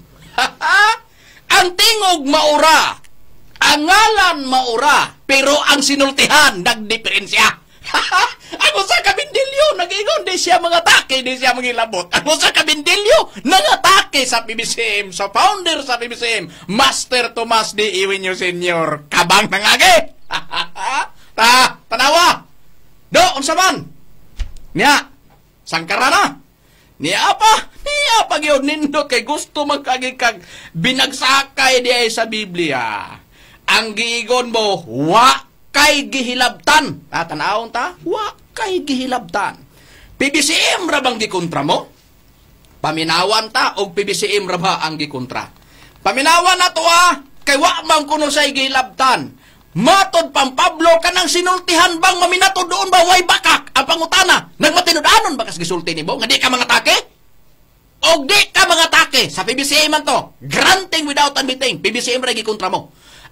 Ang tingog maura, ang ngalan maura, pero ang sinultihan nagdiferensya. Ang usa ka Bindilyo nag-ingon di siya mga atake, di siya mangilabot. Ang usa ka Bindilyo nangatake sa PBCM, sa founder sa PBCM, Master Tomas D. Eugenio Senior. Kabang nangagi. Ta, tanawa. Do, unsa man? Niya, sangkara na. Niya pa gyud nindot kay gusto magkagi kag binagsakay di ay sa Biblia. Ang giigon mo, wa kay gihilabtan. Ah, tanawon ta, wa kay gihilabtan. PBCM ra bang gikontra mo? Paminawan ta og PBCM ra ba ang gikontra? Paminawan na to ah, kay wa man kuno say gihilabtan. Matod pang Pablo kanang sinultihan bang maminato doon ba way bakak ang pangutana? Nagmatinud-anon ba kas gisulti nimo nga di ka mga take? Og di ka mga take sa PBCM man to. Granting without admitting, PBCM ra gikontra mo.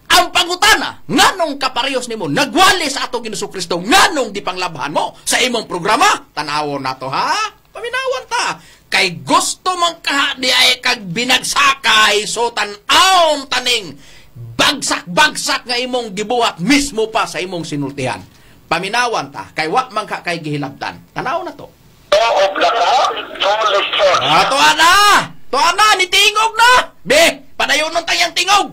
Ang pangutana, nganong kaparehos nimo nagwali sa atong Ginoong Kristo, nganong gipanglabhan mo sa imong programa? Tanawon nato ha. Paminawan ta. Kay gusto man kaha di ay kag binagsakay, so tan-awon taning bagsak-bagsak nga imong gibuhat mismo pa sa imong sinultihan. Paminawan ta, kay wa man ka kay gihilabtan. Tanaw na to. Ah, tuwa na! Tuwa na! Nitingog na! Be, padayon nung tayang tingog!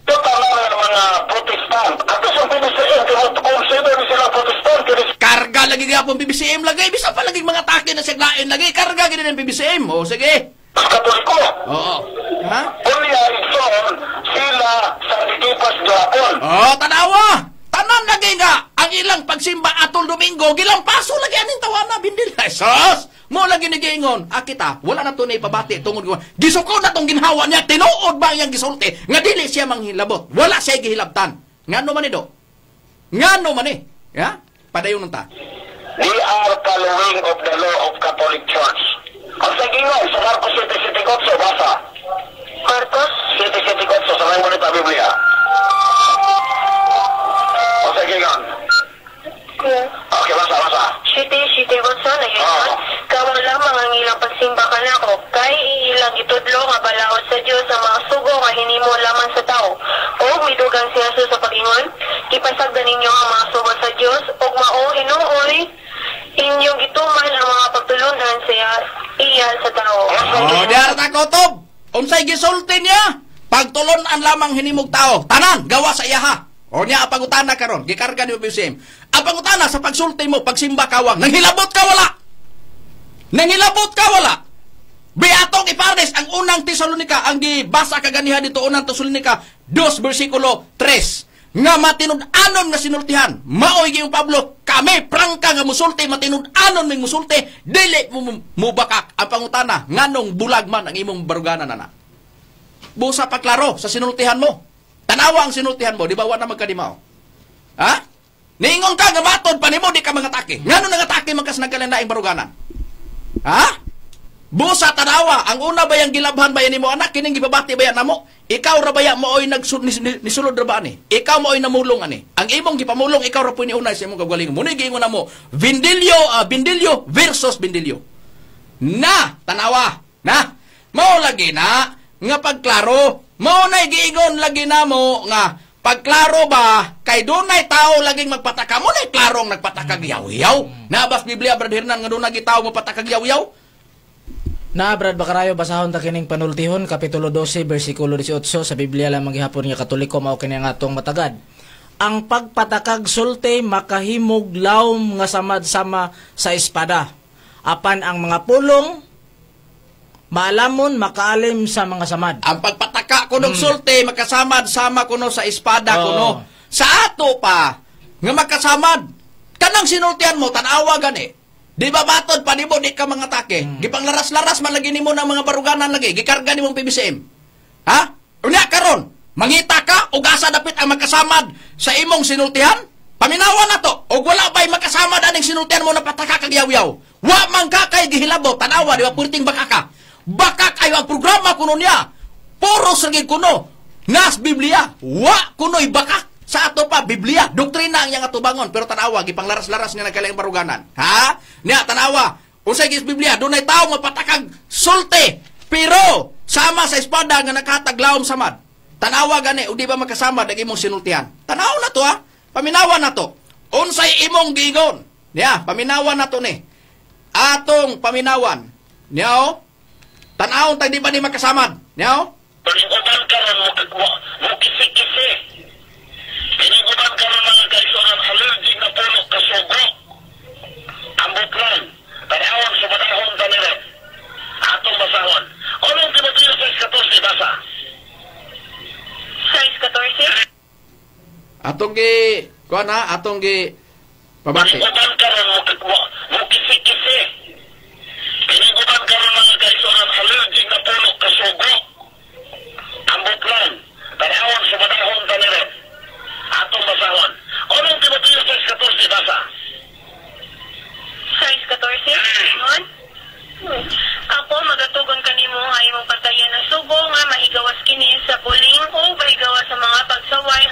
Ito tama ng mga Protestant. Ato sa PBCM, consider sila Protestant. Karga lagi gyapon PBCM lagi. Bisa pa lagi mga take na siglain lagi. Karga gid ng PBCM. O, sige. Katoliko. Oo. Ha? Unya, igsoon, sila sa Likipas Japon. Oo, tanawa! Tanan lagi nga ang ilang pagsimba atol Domingo, gilampaso lagi aning tawana bindil. Jesus! Mo lagi ni giingon, ah kita, wala na to na ipabati tungod ko. Gisuko na tong ginhawa niya, tinuod ba iyang gisulti nga dili siya manghilabot. Wala siya gihilabtan. Ngano man ni do? Ngano man ni? Ya? Padayon ta. We are following of the law of Catholic Church. Ang sa gingon sa Marcos 7:78, basa. Marcos 7:78 sa mga bonita Biblia. Ang sa gingon. Okay, basa, basa. 7:78 na yun. Kamo lamang ang ilang pagsimba kanako, kay ilang gitudlo nga balaod sa Dios ang mga sugo nga hinimo lamang sa tao. O midugang si Jesus sa pag-ingon, ipasagdan ninyo ang mga sugo sa Dios ug mao hinuoy inyong gituman ang mga pagtulunan sa iya sa tao. Oh, diara ta kotob. Unsay gisulti niya? Pagtulon-an lamang hinimog tao. Tanan gawa sa iyaha. O niya ang pangutana karon, gikarga ni PBCM. Ang pangutana sa pagsulti mo, pagsimba kawang, nanghilabot ka wala? Nanghilabot ka wala? Beatong ipares ang unang Tesalonika, ang gibasa kaganiha dito unang Tesalonika 2 versikulo 3. Nga matinud-anon nga sinultihan. Maoy giyong Pablo, kami prangka nga musulti, matinud-anon ming musulti, dili mo mubakak. Ang pangutana, nganong bulag man ang imong baruganan na. Busa pa klaro sa sinultihan mo. Tanawa ang sinultihan mo, di ba wa na magkadimao? Ha? Niingon ka nga matod pa nimo di ka mangatake. Ngano nangatake man kas nagkalandaing baruganan? Ha? Busa tanawa, ang una ba yang gilabhan ba yan nimo anak kining gibabati ba yan namo? Ikaw ra baya mooy nisulod ra ba ani? Ikaw mooy namulong ani. Ang imong gipamulong ikaw ra puy niunay sa imong kagalingon. Muna giingon namo, Bindilyo, Bindilyo versus Bindilyo. Na tanawa, na mao lagi na nga pagklaro, mao nay giingon lagi namo nga pagklaro ba kay dunay tao laging magpataka mo nay klarong nagpatakag yaw-yaw. Nabas Biblia Brad Hernan nga dunay gitaw magpatakag yaw-yaw. Na Brad Bakarayo, basahon ta kining panultihon kapitulo 12 bersikulo 18 sa Biblia lamang gihapon nga Katoliko mao kini ang atong matagad. Ang pagpatakag sulte makahimog lawom nga samad sama sa espada. Apan ang mga pulong maalamon makaalim sa mga samad. Ang pagpataka kunog sulti makasamad sama kuno sa espada kuno. Sa ato pa nga makasamad kanang sinultihan mo tan-awa gani. Di ba matod pa nimo di ka mga atake? Gipanglaras-laras man lagi nimo ng mga baruganan lagi, gikarga nimong PBCM. Ha? Unya karon, mangita ka og asa dapit ang makasamad sa imong sinultihan? Paminawan na to. Og wala ba'y makasamad aning sinultihan mo na pataka kag yaw-yaw? Wa man ka kay gihilabot, tan-awa di ba purting bakaka. Bakak ayo ang programa kuno niya. Puros lagi kuno nas Biblia. Wa kuno'y bakak. Sa ato pa, Biblia, doktrina ang iyang atubangon. Pero tanawa, gipanglaras-laras niya nagkalaing baruganan. Ha? Niya, tanawa. Unsay gis Biblia, dunay tao mapatakag sulte. Pero, sama sa espada nga nakataglaom samad. Tanawa gani, o di ba magkasamad ang imong sinultihan? Tanaw na to, ha? Paminawa na to. Unsay imong giingon? Niya, paminawa na to ni. Atong paminawan. Niya, o? Tanawon tag di ba ni magkasamad? Niya, o? Paningutan ka rin, mukisi-kisi. Piningutan ka rin mga kaisunan, allergic na puno, kasugo. Ambot lang. Tanawon sa panahon tanirin. Atong basahon. Unang Timoteo 6:14, basa. 6:14? Atong gi, kuha na, atong gi, pabati. Piningutan ka rin, mukisi-kisi. Piningutan ka rin mga kaisunan, allergic na puno, kasugo. Ambot lang. Tanawon sa panahon tanirin. Atong basahon. Unang Timoteo 6:14, basa. 6:14? Ako magatugon kanimo nga imong patayan ang sugo nga mahigawas kini sa puling o mahigawas sa mga pagsaway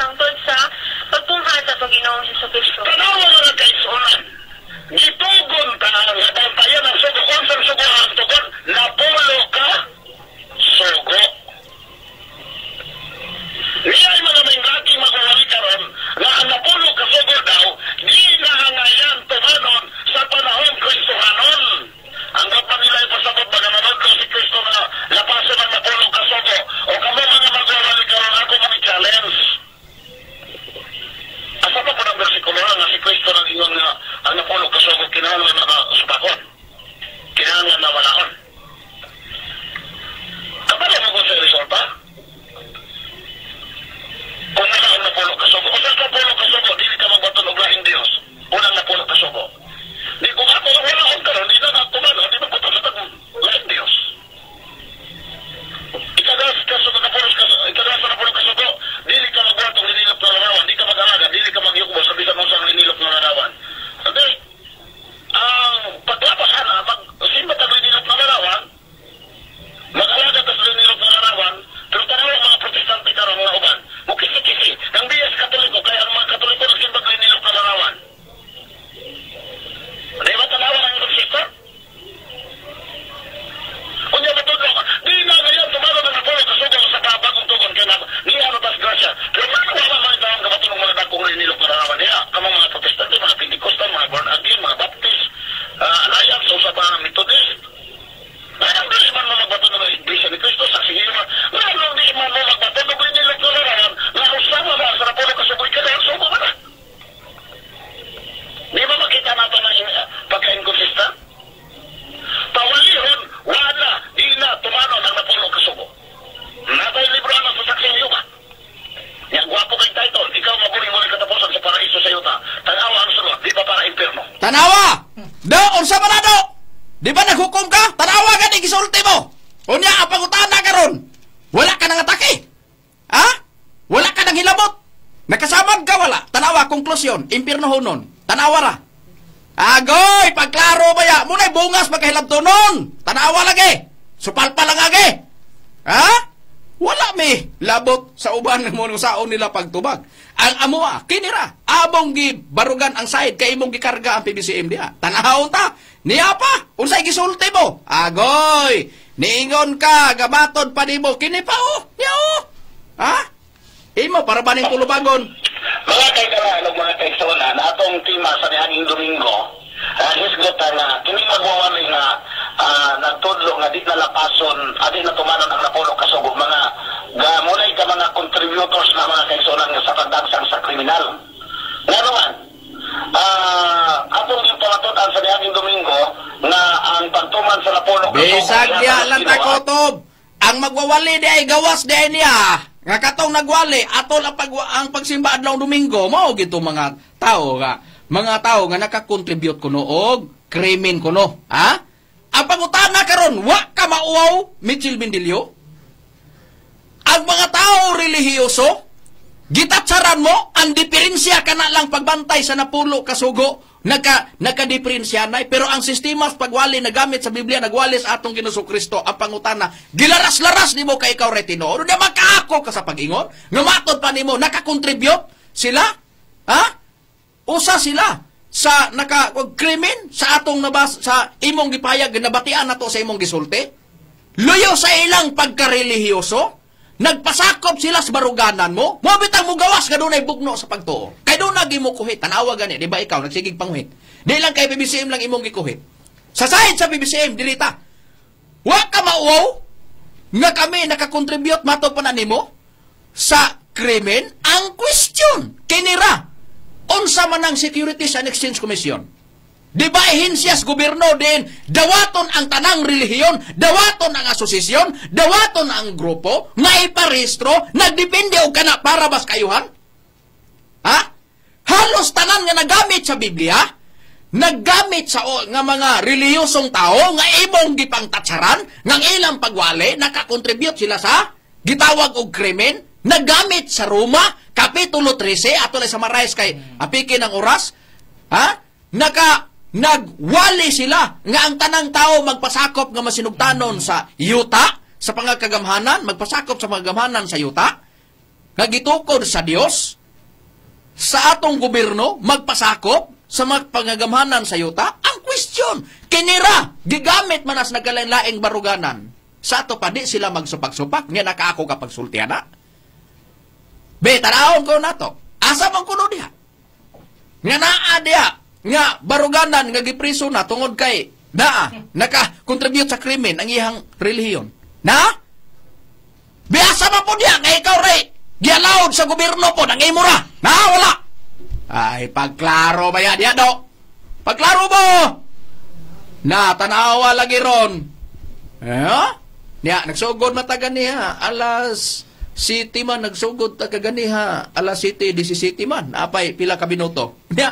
Tanawa! Do, unsa man na do? Di ba naghukom ka? Tanawa gani gisulti mo. Unya ang pangutana karon. Wala ka nang atake. Ha? Wala ka nang hilabot. Nakasamad ka wala. Tanawa konklusyon, impierno honon. Tanawa ra. Agoy, pagklaro ba ya? Muna'y bungas magkahilabtonon. Tanawa lagi. Supalpa lang agi. Ha? Wala mi labot sa uban mo saon nila pagtubag. Ang amoa kinira abong gibarugan ang side kay imong gikarga ang PBCM diha. Tanahon ta. Niya pa unsay gisulti mo? Agoy, niingon ka gamatod pa nimo kini pa oh. Niya oh. Ha? Imo para ba ning tulubagon? Mga kaigalaan o mga kaigsuonan, atong tema sa niaging Domingo, hisgot na kini magwawali nga nagtudlo nga di na lapason, di na tumanon ang napulo kasugo mga gamunay ka mga contributors na mga kaigsuonan nga sa pagdagsang sa kriminal. Nga naman, atong yung pamatud-an sa niaging Domingo na ang pagtuman sa napulo kasugo. Bisag diya lang takotob. Ang magwawali di ay gawas di ay niya. Nga katong nagwali atol ang ang pagsimba adlaw Domingo mao gito mga tao nga nakakontribute kuno og krimen kuno, ha? Ang pangutana karon, wa ka mauwaw, Mitchell Bendilio? Ang mga tao relihiyoso, gitatsaran mo ang diferensya kana lang pagbantay sa napulo kasugo, nagka-diferensya na, pero ang sistema sa pagwali na gamit sa Biblia nagwali sa atong Ginoong Kristo. Ang pangutana, gilaras-laras nimo kay ikaw re tinuod, unya makaako ka sa pag-ingon, nga matod pa nimo nakakontribute sila, ha? Usa sila sa naka-krimen sa atong nabas sa imong gipayag nabatian nato sa imong gisulti. Luyo sa ilang pagkarelihiyoso, nagpasakop sila sa baruganan mo, mo bitang mo gawas nga dunay bugno sa pagtuo. Kay doon nagimo kuhit, tanawa gani, di ba ikaw nagsigig panghuhit. Di lang kay PBCM lang imong gikuhit. Sa side sa PBCM dilita. Wa ka mauwaw nga kami nakakontribute mato pa na nimo sa krimen. Ang question kinira, unsa man ang Securities and Exchange Commission? Di ba ehensyas gobyerno din dawaton ang tanang relihiyon, dawaton ang asosasyon, dawaton ang grupo nga iparehistro, nagdepende og kana para bas kayuhan? Ha? Halos tanan nga nagamit sa Biblia, naggamit sa nga mga relihiyosong tao nga imong gipangtatsaran, nga ang ilang pagwali nakakontribute sila sa gitawag og krimen, naggamit sa Roma kapitulo 13 ato lang summarize kay apiki ng oras, ha? Nagwali sila nga ang tanang tao magpasakop nga masinugtanon sa yuta, sa pangakagamhanan, magpasakop sa pangakagamhanan sa yuta, nga gitukod sa Dios, sa atong gobyerno, magpasakop sa mga pangagamhanan sa yuta. Ang question, kinira, gigamit man as nagkalain-laing baruganan. Sa ato pa di sila magsupak-supak, nga nakaako kapag sultian na. Be, tanawon ko nato. Asa man kuno diha? Nga naa diha, nga baruganan nga gipriso na tungod kay naa naka-contribute sa krimen ang iyang relihiyon. Na? Biasa man po diha nga ikaw re gialawd sa gobyerno po ang imo ra. Na wala. Ay pagklaro ba ya diha do? Pagklaro mo. Na tanawa lagi ron. Eh? Niya nagsugod mata ganiha alas City man nagsugod ta kaganiha alas City 17 man apay pila ka minuto. Niya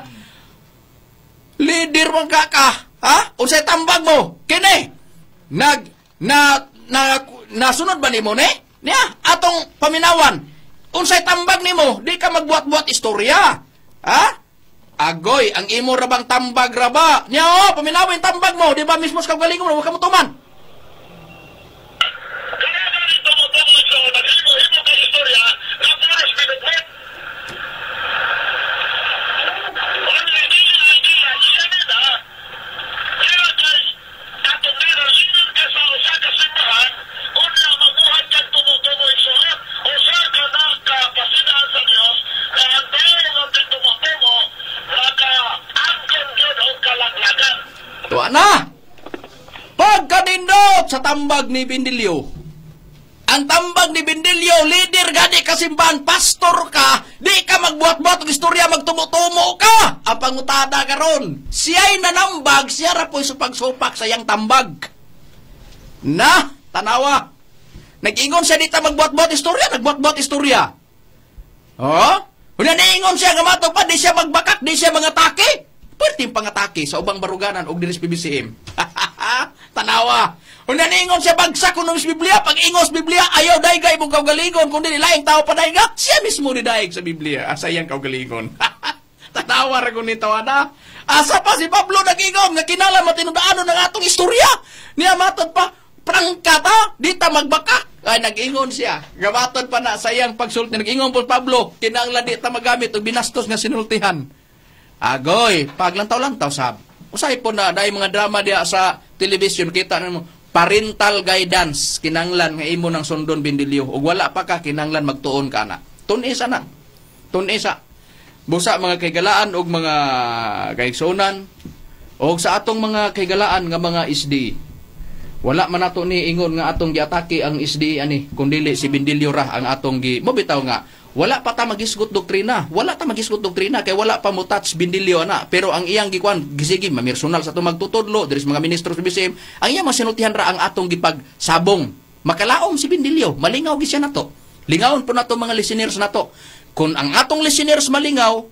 leader man ka ka, ha? Unsay tambag mo? Kini nag na na nasunod ba nimo ni? Niya atong paminawan. Unsay tambag nimo? Di ka magbuhat-buhat istorya. Ha? Agoy, ang imo ra bang tambag ra ba? Niya oh, paminawin tambag mo, di ba mismo sa kaugalingon mo, wa ka motuman. Kaya ganito tumutuloy sa naghimo-himo kay istorya na puros binugwit. Only idea, idea, nila, kaya kay katong nila, linon ka sa usa ka simbahan, unya mabuhat kang tumutuloy suot, usa ka na kapasinaan sa Dios, na ang tao nga tumutumo, makaangkon yun o kalaglagan. Tuwa na! Pagkanindot sa tambag ni Bendilio. Ang tambag ni Bendilio, leader gani kasimbahan, pastor ka, di ka magbuhat-buhat og istorya, magtumo-tumo ka. Ang pangutada karon, siya'y nanambag, siya ra po'y supag-supak sa iyang tambag. Na, tanawa. Nag-ingon siya dita magbuhat-buhat istorya, nagbuhat-buhat istorya. Oh? Una niingon siya nga matog pa, di siya magbakak, di siya mangatake. Pwerte pangatake sa ubang baruganan og diri sa PBCM. Tanawa. Unya niingon siya bagsak kuno sa Biblia, pag ingos Biblia ayaw daygay imong kaugalingon kun dili laing tao padayga, siya mismo ni daig sa Biblia asa iyang kaugalingon. Tanawa ra kun ni tawana. Asa pa si Pablo nag-ingon nga kinala matinud-anon ng atong istorya. Niya matod pa prangkata, di ta magbaka. Ay nag-ingon siya. Gamatod pa na sa iyang pagsulti. Nag-ingon po Pablo, kinahanglan di ta magamit og binastos nga sinultihan. Agoy, paglantaw-lantaw sab. Usay po na dahil mga drama diya sa television kita na mo parental guidance kinanglan nga imo nang sundon, Bindilyo, ug wala pa ka kinanglan magtuon ka na. Tunis ana. Tunis. Busa mga kaigalaan og mga kaigsuonan og sa atong mga kaigalaan nga mga SDE. Wala man nato ni ingon nga atong giatake ang SDE ani, kun dili si Bindilyo ra ang atong gi mo bitaw nga wala pa ta magisgot doktrina. Wala ta magisgot doktrina kay wala pa mo touch Bindilyo ana. Pero ang iyang gikuan gisige mamersonal sa atong magtutudlo diri sa mga ministro sa BCM, ang iyang masinultihan ra ang atong gipagsabong. Makalaom si Bindilyo, malingaw gi siya nato. Lingawon po nato mga listeners nato. Kung ang atong listeners malingaw,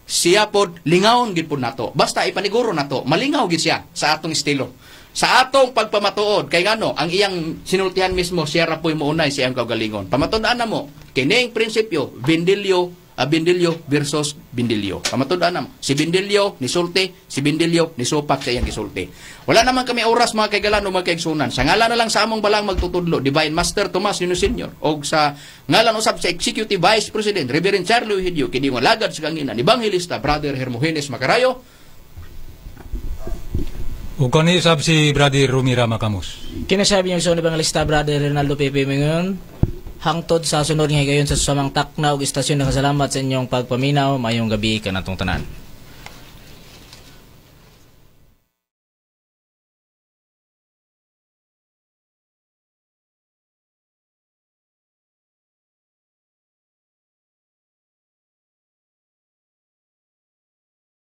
siya pod lingawon gid pod nato. Basta ipaniguro nato, malingaw gid siya sa atong estilo. Sa atong pagpamatuod, kay ngano, ang iyang sinultihan mismo, siya ra po'y muunay sa iyang kaugalingon. Pamatud-an na mo, kining prinsipyo, Bindilyo, Bindilyo versus Bindilyo. Pamatud-an na mo, si Bindilyo ni sulti, si Bindilyo ni supak sa iyang gisulti. Wala naman kami oras mga kaigalan o mga kaigsunan. Sa ngalan na lang sa among balang magtutudlo, Divine Master Tomas Nino Sr. o sa ngalan usab sa Executive Vice President, Reverend Charlie Eugenio, kini nga lagad sa kanginan, Evangelista Brother Hermogenes Macarayo. Ug kani usab si Brother Rumi Rama Camus. Kinasabi niyo sa Evangelista Brother Ronaldo Pepe ngayon. Hangtod sa sunod nga higayon sa susamang takna ug istasyon, nakasalamat sa inyong pagpaminaw. Maayong gabi kanatong tanan.